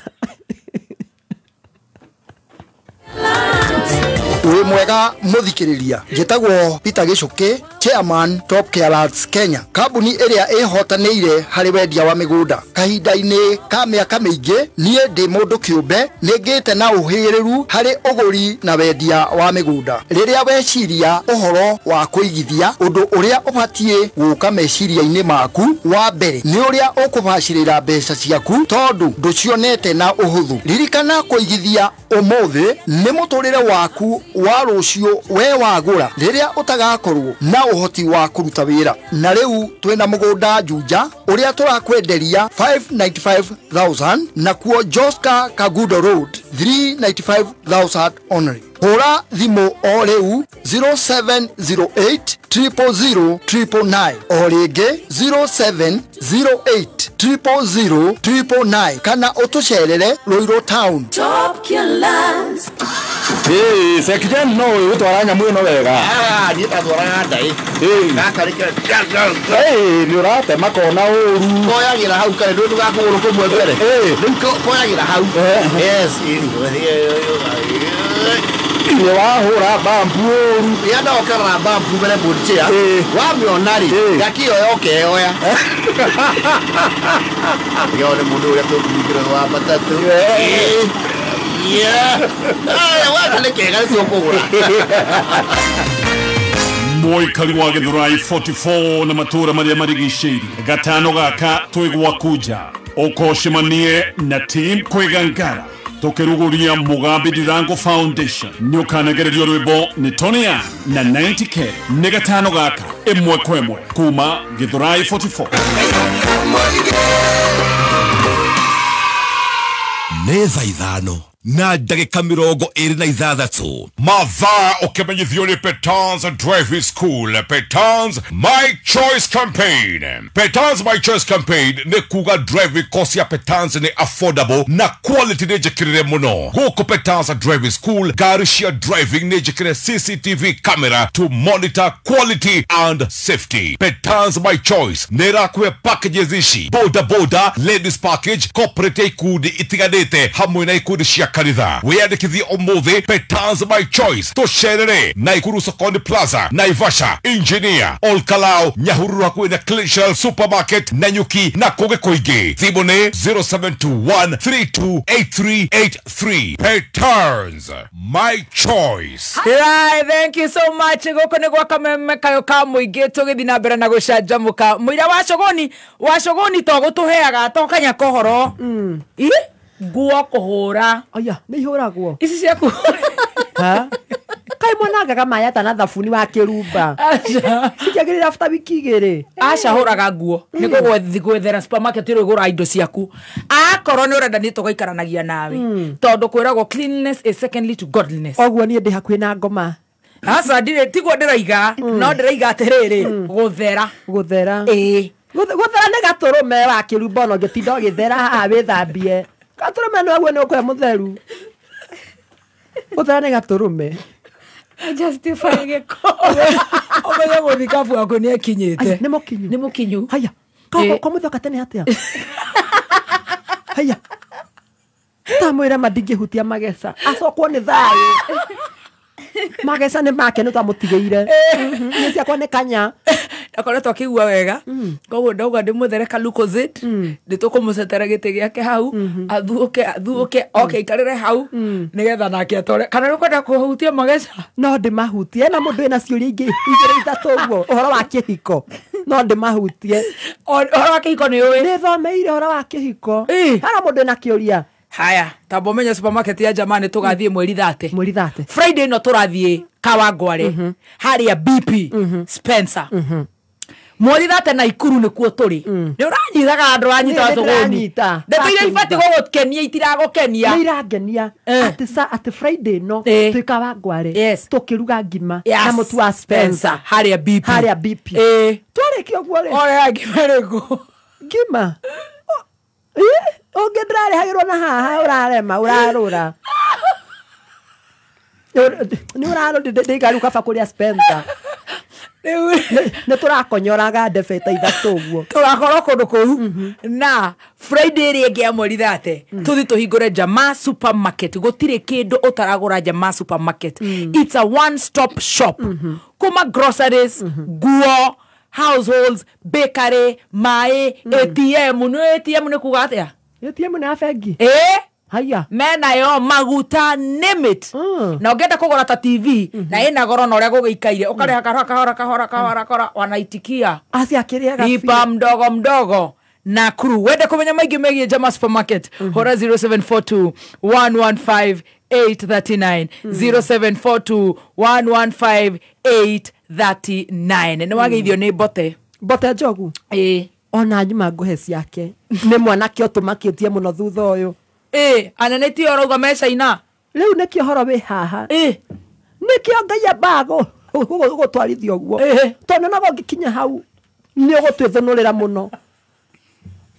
Wĩ mwega mũthikĩrĩria, njĩtagwo Peter Gĩcũkĩ, Chairman Top Care Lands Kenya, kambuni ĩrĩa ĩhotanĩire harĩ wendia wa mĩgũnda. Kahinda-inĩ ka mĩaka mĩingĩ, niĩ ndĩ mũndũ kĩũmbe, nĩngĩte na ũhĩgĩrĩru harĩ ũgũri na wendia wa mĩgũnda. Rĩrĩa weciria ũhoro wa kũigithia, ũndũ ũrĩa ũbatiĩ gũka meciria-inĩ maku wa mbere nĩ ũrĩa ũkũbacĩrĩra mbeca ciaku tondũ ndũcionete na ũhũthũ. Ririkana kũigithia ũmũthĩ nĩ mũtũrĩre waku wa rũciũ we wagũra rĩrĩa ũtagakorwo na ũhoti wa kũruta wĩra. Na rĩu twĩna mũgũnda Juja ũrĩa tũrakwenderia 595,000 nakuo Joska Kagudo Road 395,000 only. Hũra thimũ o rĩu 0708 000 999 o rĩngĩ 0708 000 999 kana ũtũcerere Ruiru Town. Top Lands. Hey, Sekijan no ũgũtwara nyamũ ĩno wega. Niĩ ndatwaraga ndaĩ. Gaka rĩkĩra. Hey, nĩ ũratema kona ũru. Koyagĩra hau kare ndũĩ ndũgakũgũrũ kũmwe mbere. Rĩu koyagĩra hau. Yes. Nĩ wahũra bambu ũru. Ya ndokerera bambu mbere board chair. Wamĩona rĩ, ngakĩoya ũkeoya. Yo nĩ mũndũ ũrĩa tũkũringĩra wa matatũ. Yeah. Waka nĩ kega nĩ tũkũgũra. Mũikari wa Gĩthurai 44 na matũra marĩa marigicĩirie gatano gaka twĩ gwaku nja ũkocemanie na team Kwĩgangara tũkĩrugũria Mugambi Ndirango Foundation. Nĩ ũkanagererio rwĩmbo nĩ Tony Young na 90K. Nĩ gatano gaka ĩmwe kwa ĩmwe kuma Gĩthurai 44. Nĩ thaa 5 na ndagĩka 26. Mathaa ũkĩmenyithio nĩ Petans Driving School, Petans My Choice Campaign. Petans My Choice Campaign nĩ kuga driving course ya Petans nĩ affordable na quality nĩ njĩkĩrĩre mũno. Gũkũ Petans Driving School, ngari cia driving nĩ njĩkĩre CCTV camera to monitor quality and safety. Petans My Choice nĩ ĩrakũhe packages ici: boda boda, ladies package, corporate ikundi itiganĩte hamwe na ikundi cia kanitha. Wĩyandĩkithie ũmũthĩ Petans My Choice. Tũcerere Naikuru Sokoni Plaza, Naivasha, Engineer, Olkalau, Nyahururu hakuhĩ na Clean Shelf Supermarket, Nanyuki na kũngĩ kũingĩ. Thimũ nĩ 0721 328383. Petans My Choice. Right, thank you so much. Gũkũ nĩ gwa Kameme kayo ka mũingĩ tũgĩthiĩ na mbere na gũcanjamũka. Mũira wa Cogoni, wa Cogoni to gũtũheaga to kanya kohoro. Ĩ nguo kũhũra. Aya, nĩ ihũragwo. Ici ciaku. Ha? Kai mwanangaga maĩ ata na thabuni wa kĩrumba. Aca. Cikĩagĩrĩra after wiki igĩrĩ. Aca hũraga nguo. Nĩ gwethera supermarket ĩrĩa ũgũraga indo ciaku. Akorwo nĩ ũrenda nĩ tũgaikaranagia nawe. Tondũ kwĩragwo cleanliness is secondly to godliness. Ũguo niĩ ndĩ hakuhĩ na ngoma. Aca ndirĩ tiguo ndĩraiga, no ndĩraiga atĩrĩrĩ, gũthera. Gũthera. Ĩĩ. Gũthera nĩ gatũrũme wa kĩrumba ona ũngĩtinda ũgĩthera haha wĩthambie. Gatũrũme nĩ waguo nĩ ũkũhe mũtheru. Gũthera nĩ gatũrũme. Justify gĩko. Ũmenye mũthikabu waku nĩ akinyĩte. Nĩ mũkinyu. Nĩ mũkinyu. Haya. Kwa mũthioka tene atĩa? Haya. Tamwĩra ma ndingĩhutia mageca. Acokwo nĩ thayũ. Mageca nĩ make nĩ twamũtigĩire. Niĩ ciakwa nĩ kanya. Akoretwo akĩigua wega. Koguo ndauga ndĩmũthere ka Lucozade, nĩ tũkũmũcetera gĩtĩ gĩake hau, athuũke athuũke oke aikarĩre hau nĩgetha nake atore. Kana nĩ ũkwenda kũhutia mageca? No ndĩmahutie. Na mũndũ wĩna ciũria ingĩ igĩrĩ ithatũ ũguo ũhoro wa kĩhiko. No ndĩmahutie. Ũhoro wa kĩhiko nĩ ũĩ? Nĩ thomeire ũhoro wa kĩhiko. Hena mũndũ wĩna kĩũria. Haya, tamba ũmenye supermarket ya jamaa nĩ tũgathiĩ mweri 30. Mweri 30. Friday ĩno tũrathiĩ Kawangware. Harĩa BP Spencer. Mweri 30 Naikuru nĩkuo tũrĩ. Nĩ ũranyitaga andũ anyita thogoni. Ndeto iria ibatiĩ gũgũkenia itiragũkenia. Nĩ irangenia. Atĩ sa atĩ Friday ĩno twĩ Kawangware. Tũkĩruga ngima na mũtu wa Spencer harĩa BP. Harĩa BP. Twarĩkia ũguo rĩ. Oya ngima ĩrĩkũ? Ngima. Ũngĩ ndĩrarehagĩrwo na haha ũrarema ũrarũra. Nĩ ũrarũra ndĩigaru kaba kũrĩa Spencer. Nĩ tũrakonyoraga ndebe ta ithatũ ũguo. Tũgakorwo kũndũ kũu. Na Friday ĩrĩa ĩngĩ ya mweri 30 tũthiĩ tũhingũre Jamaa Supermarket. Gũtirĩ kĩndũ ũtaragũra Jamaa Supermarket. It's a one stop shop. Kuma groceries, nguo, households, bakery, maĩ, ATM. Nĩ ATM nĩ kuga atĩa? ATM nĩ ya bengi. Haya. Menayo maguta name it. Na ũngĩenda kũgũra ta TV na ĩna goro na ũrĩa gũgĩikaire ũkarĩha kahora kahora kahora kahora kahora wanaitikia. Acia kĩrĩaga Lipa mdogo mdogo. Nakuru. Wende kũmenya maingĩ megiĩ Jamaa Supermarket. Hũra 0742 115 839 0742 115 839. Nĩ wageithio nĩ Mbote. Mbote Njogu. Ĩĩ. Ona nyuma ngũhe ciake. Nĩ mwanake ũtũmakĩtie mũno thutha ũyũ. Anene ti ũrauga me China. Rĩu nĩkĩo ũhoro wĩ haha. Nĩkĩo Ngai ambaga gũgũtwarithia ũguo. Tondũ nago ũngĩkinya hau nĩ ũgũtwĩthũnũrĩra mũno.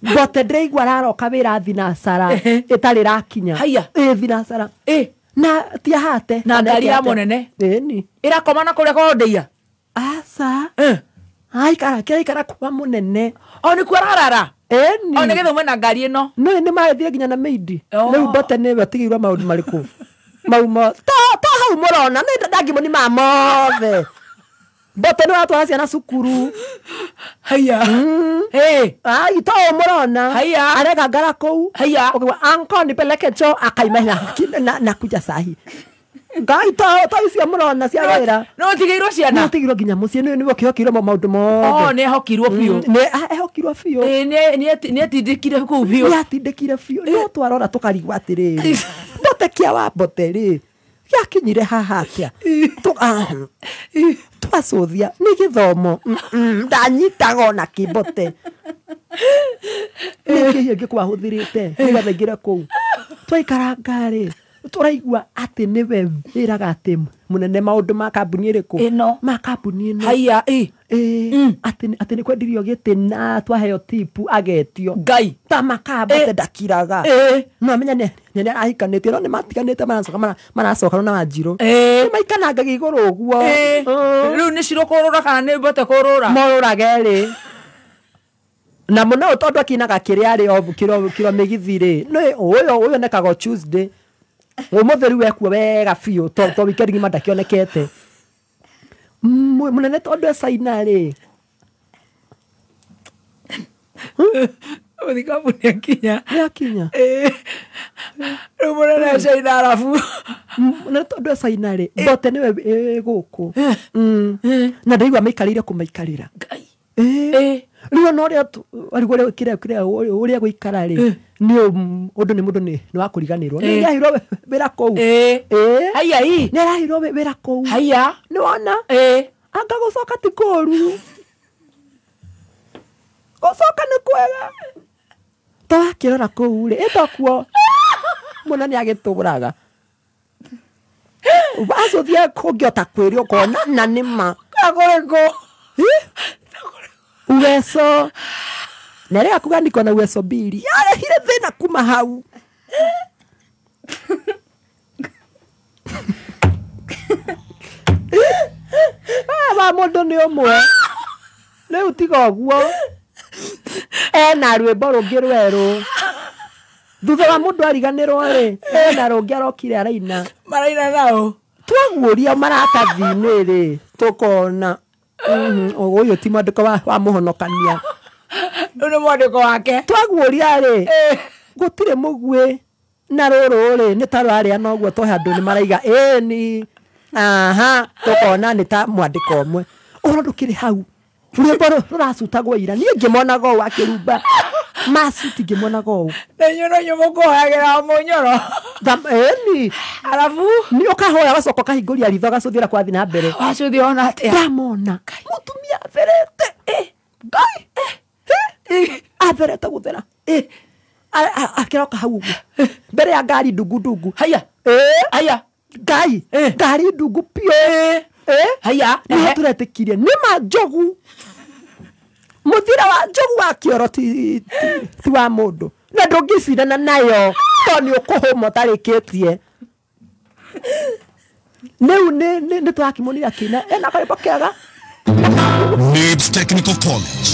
Mbote ndĩraigua araroka wĩra thinacara ĩtarĩ ĩrakinya. Haya. Thinacara. Na ti ahate. Na ngari ya mũnene. Ĩni. Ĩrakoma na kũrĩa kwa Ndeia. Aca. Aikara kĩraikara kwa mũnene. O nĩkuo ararara. Ĩni. O nĩgetha ume na ngari ĩno. No nĩ magĩthire nginya na maid. Rĩu Mbote nĩwe atigĩirwo maũndũ marĩkũ. Mau to hau mũrona nĩ ndangĩmũni ma mothe. Mbote nĩ watwara ciana cukuru. Haya. Ai to mũrona. Haya. Areka ngara kũu. Haya. Ũkauga anko nipeleke choo akaima na kuja sahi. Ngai to icio mũrona cia wĩra. No ũtigĩirwo ciana. No ũtigĩirwo nginya mũciĩ nĩ nĩwe ũkĩhokirwo maũndũ mothe. Oh, nĩ ehokirwo biũ. Nĩ ehokirwo biũ. Nĩ atindĩkire kũu biũ. Nĩ atindĩkire biũ. No twarora tũkarigwo atĩrĩrĩ. Mbote kĩa wa Mbote rĩ. Gĩakinyire haha atĩa? Twacũthia nĩ gĩthomo. Ndanyitaga ona kĩ Mbote. Nĩ kĩĩ kĩngĩ kwahũthĩrĩte nĩgetha aingĩre kũu? Twaikaranga rĩ. Tũraigua atĩ nĩwe wĩraga atĩ mũnene maũndũ ma kambuni ĩrĩkũ ĩno ma kambuni ĩno haya atĩ nĩ kwendirio gĩtĩ na twaheo tipu agetio Ngai ta makamba ndakiraga no amenya nĩ arahikanĩtie no nĩ matiganĩte maracoka maracokana na Wanjirũ nĩ maikanangagia igũrũ ũguo rĩu nĩ Shiro kũrũra kana nĩ Mbote kũrũra morũrage rĩ na mũno tondũ akinaga kĩrĩa arĩ o kĩro mĩgithi rĩ nĩ ũyũ onekaga Tuesday ũmũthĩ rĩu ekuo wega biũ to weekend ng'ima ndakĩonekete mũnene tondũ e China rĩ mũthikabu nĩakinya nĩakinya rĩu mũnene e China arabu mũnene tondũ e China rĩ Mbote nĩwe gũkũ na ndaigua maikarĩire kũmaikarĩra rĩu ona ũrĩa ũrĩa gũikara rĩ nĩ ũndũ nĩ mũndũ nĩ wa kũriganĩrwo nĩ arahirwo wĩra kũu haya nĩ arahirwo wĩra kũu haya nĩ wona anga gũcoka ti kũũru gũcoka nĩ kwega twakĩrora kũu rĩ ĩtokuo mũno nĩ agĩtũraga wacũthie kũngĩota kwĩrio ũkona na nĩ ma kũrĩkũ uweso na rĩa kuga niko na uweso mbili yarehire thĩna kuma hau wa mũndũ nĩ ũmwe rĩu tiga ũguo ena rwĩmbo rũngĩ rwerũ thutha wa mũndũ ariganĩrwo rĩ ena rũngĩ arokire araina maraina nao twaguũria maratathi-inĩ rĩ tũkona ũyũ ti mwandĩko wa mũhonokania ũyũ nĩ mwandĩko wake twaguũria rĩ gũtirĩ mũguĩ na rũrũ rĩ nĩ ta rwarĩa noguo tũhe andũ nĩ maraiga ĩni aha tũkona nĩ ta mwandĩko ũmwe ũhoro ndũkĩrĩ hau rwĩmbo rũracutagwo ira niĩ ngĩmonaga ũũ akĩrumba macuti ngĩmonaga ũũ na inyuĩ no inyuĩ mũkũhoyagĩra mũnyoro ĩni arabu nĩ ũkahoya ũgacoka ũkahingũria ritho ũgacũthĩra kwathiĩ na mbere wacũthia ona atĩa ndamona mũtumia atherete Ngai atherete gũthera akĩroka hau ũguo mbere ya ngari ndungu ndungu haya haya Ngai ngari ndungu piũ haya nĩho tũretĩkirie nĩ ma njogu mũthira wa njogu wa kĩoro ti wa mũndũ na ndũngĩcindana nayo tondũ nĩ ũkũhũma ũtarĩkĩtie rĩu nĩ tũrakĩmonire akĩina ena karwĩmbo kega Nibs Technical College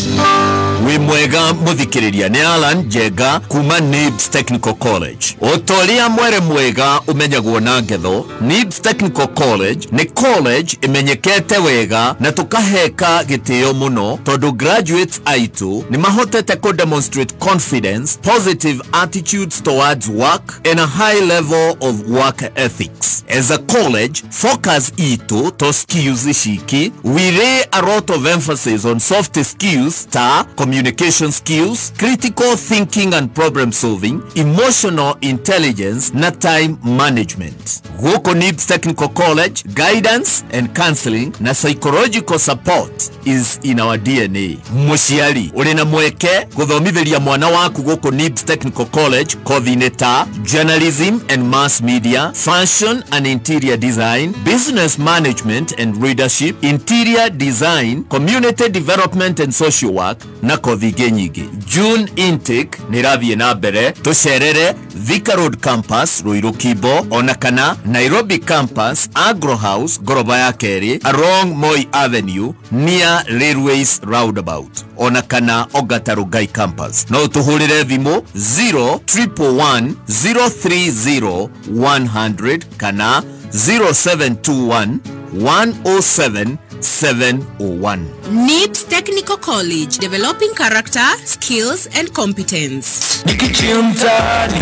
wi mwega muthikiriria ni Alan Njenga kuma Nibs Technical College utoria mwere mwega umenyagwo na ngetho. Nibs Technical College ni college imenyekete wega na tukaheka gitio muno tondu graduates aitu ni mahotete ku demonstrate confidence, positive attitudes towards work and a high level of work ethics. As a college, focus itu to skills shiki, we lay a lot of emphasis on soft skills ta communication skills, critical thinking and problem solving, emotional intelligence na time management. Goko Nibs Technical College, guidance and counseling na psychological support is in our DNA. Muciari uri na mweke guthomitheria mwana waku goko Nibs Technical College kothi ta journalism and mass media, fashion and interior design, business management and leadership, interior design, community development and social work na kothi ingĩ nyingĩ. June intake nĩ ĩrathiĩ na mbere. Tũcerere Thika Road Campus Ruiru Kibo ona kana Nairobi Campus Agro House ngoroba ya kerĩ along Moi Avenue near Railways Roundabout ona kana Ongata Rongai Campus. No tũhũrĩre thimũ 0111 030 100 kana 0721 107 701. NIBS Technical College, developing character, skills and competence. Nikichimtani,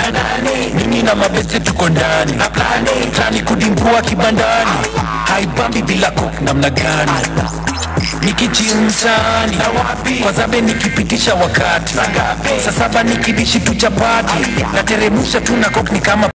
mimi na mabeste tuko ndani. Plani kudimbua kibandani. Haibambi bila cook namna gani. Nikichimtani, kwa zabe nikipitisha wakati. Saa saba nikidishi tu chapati. Nateremusha tu na cook ni kama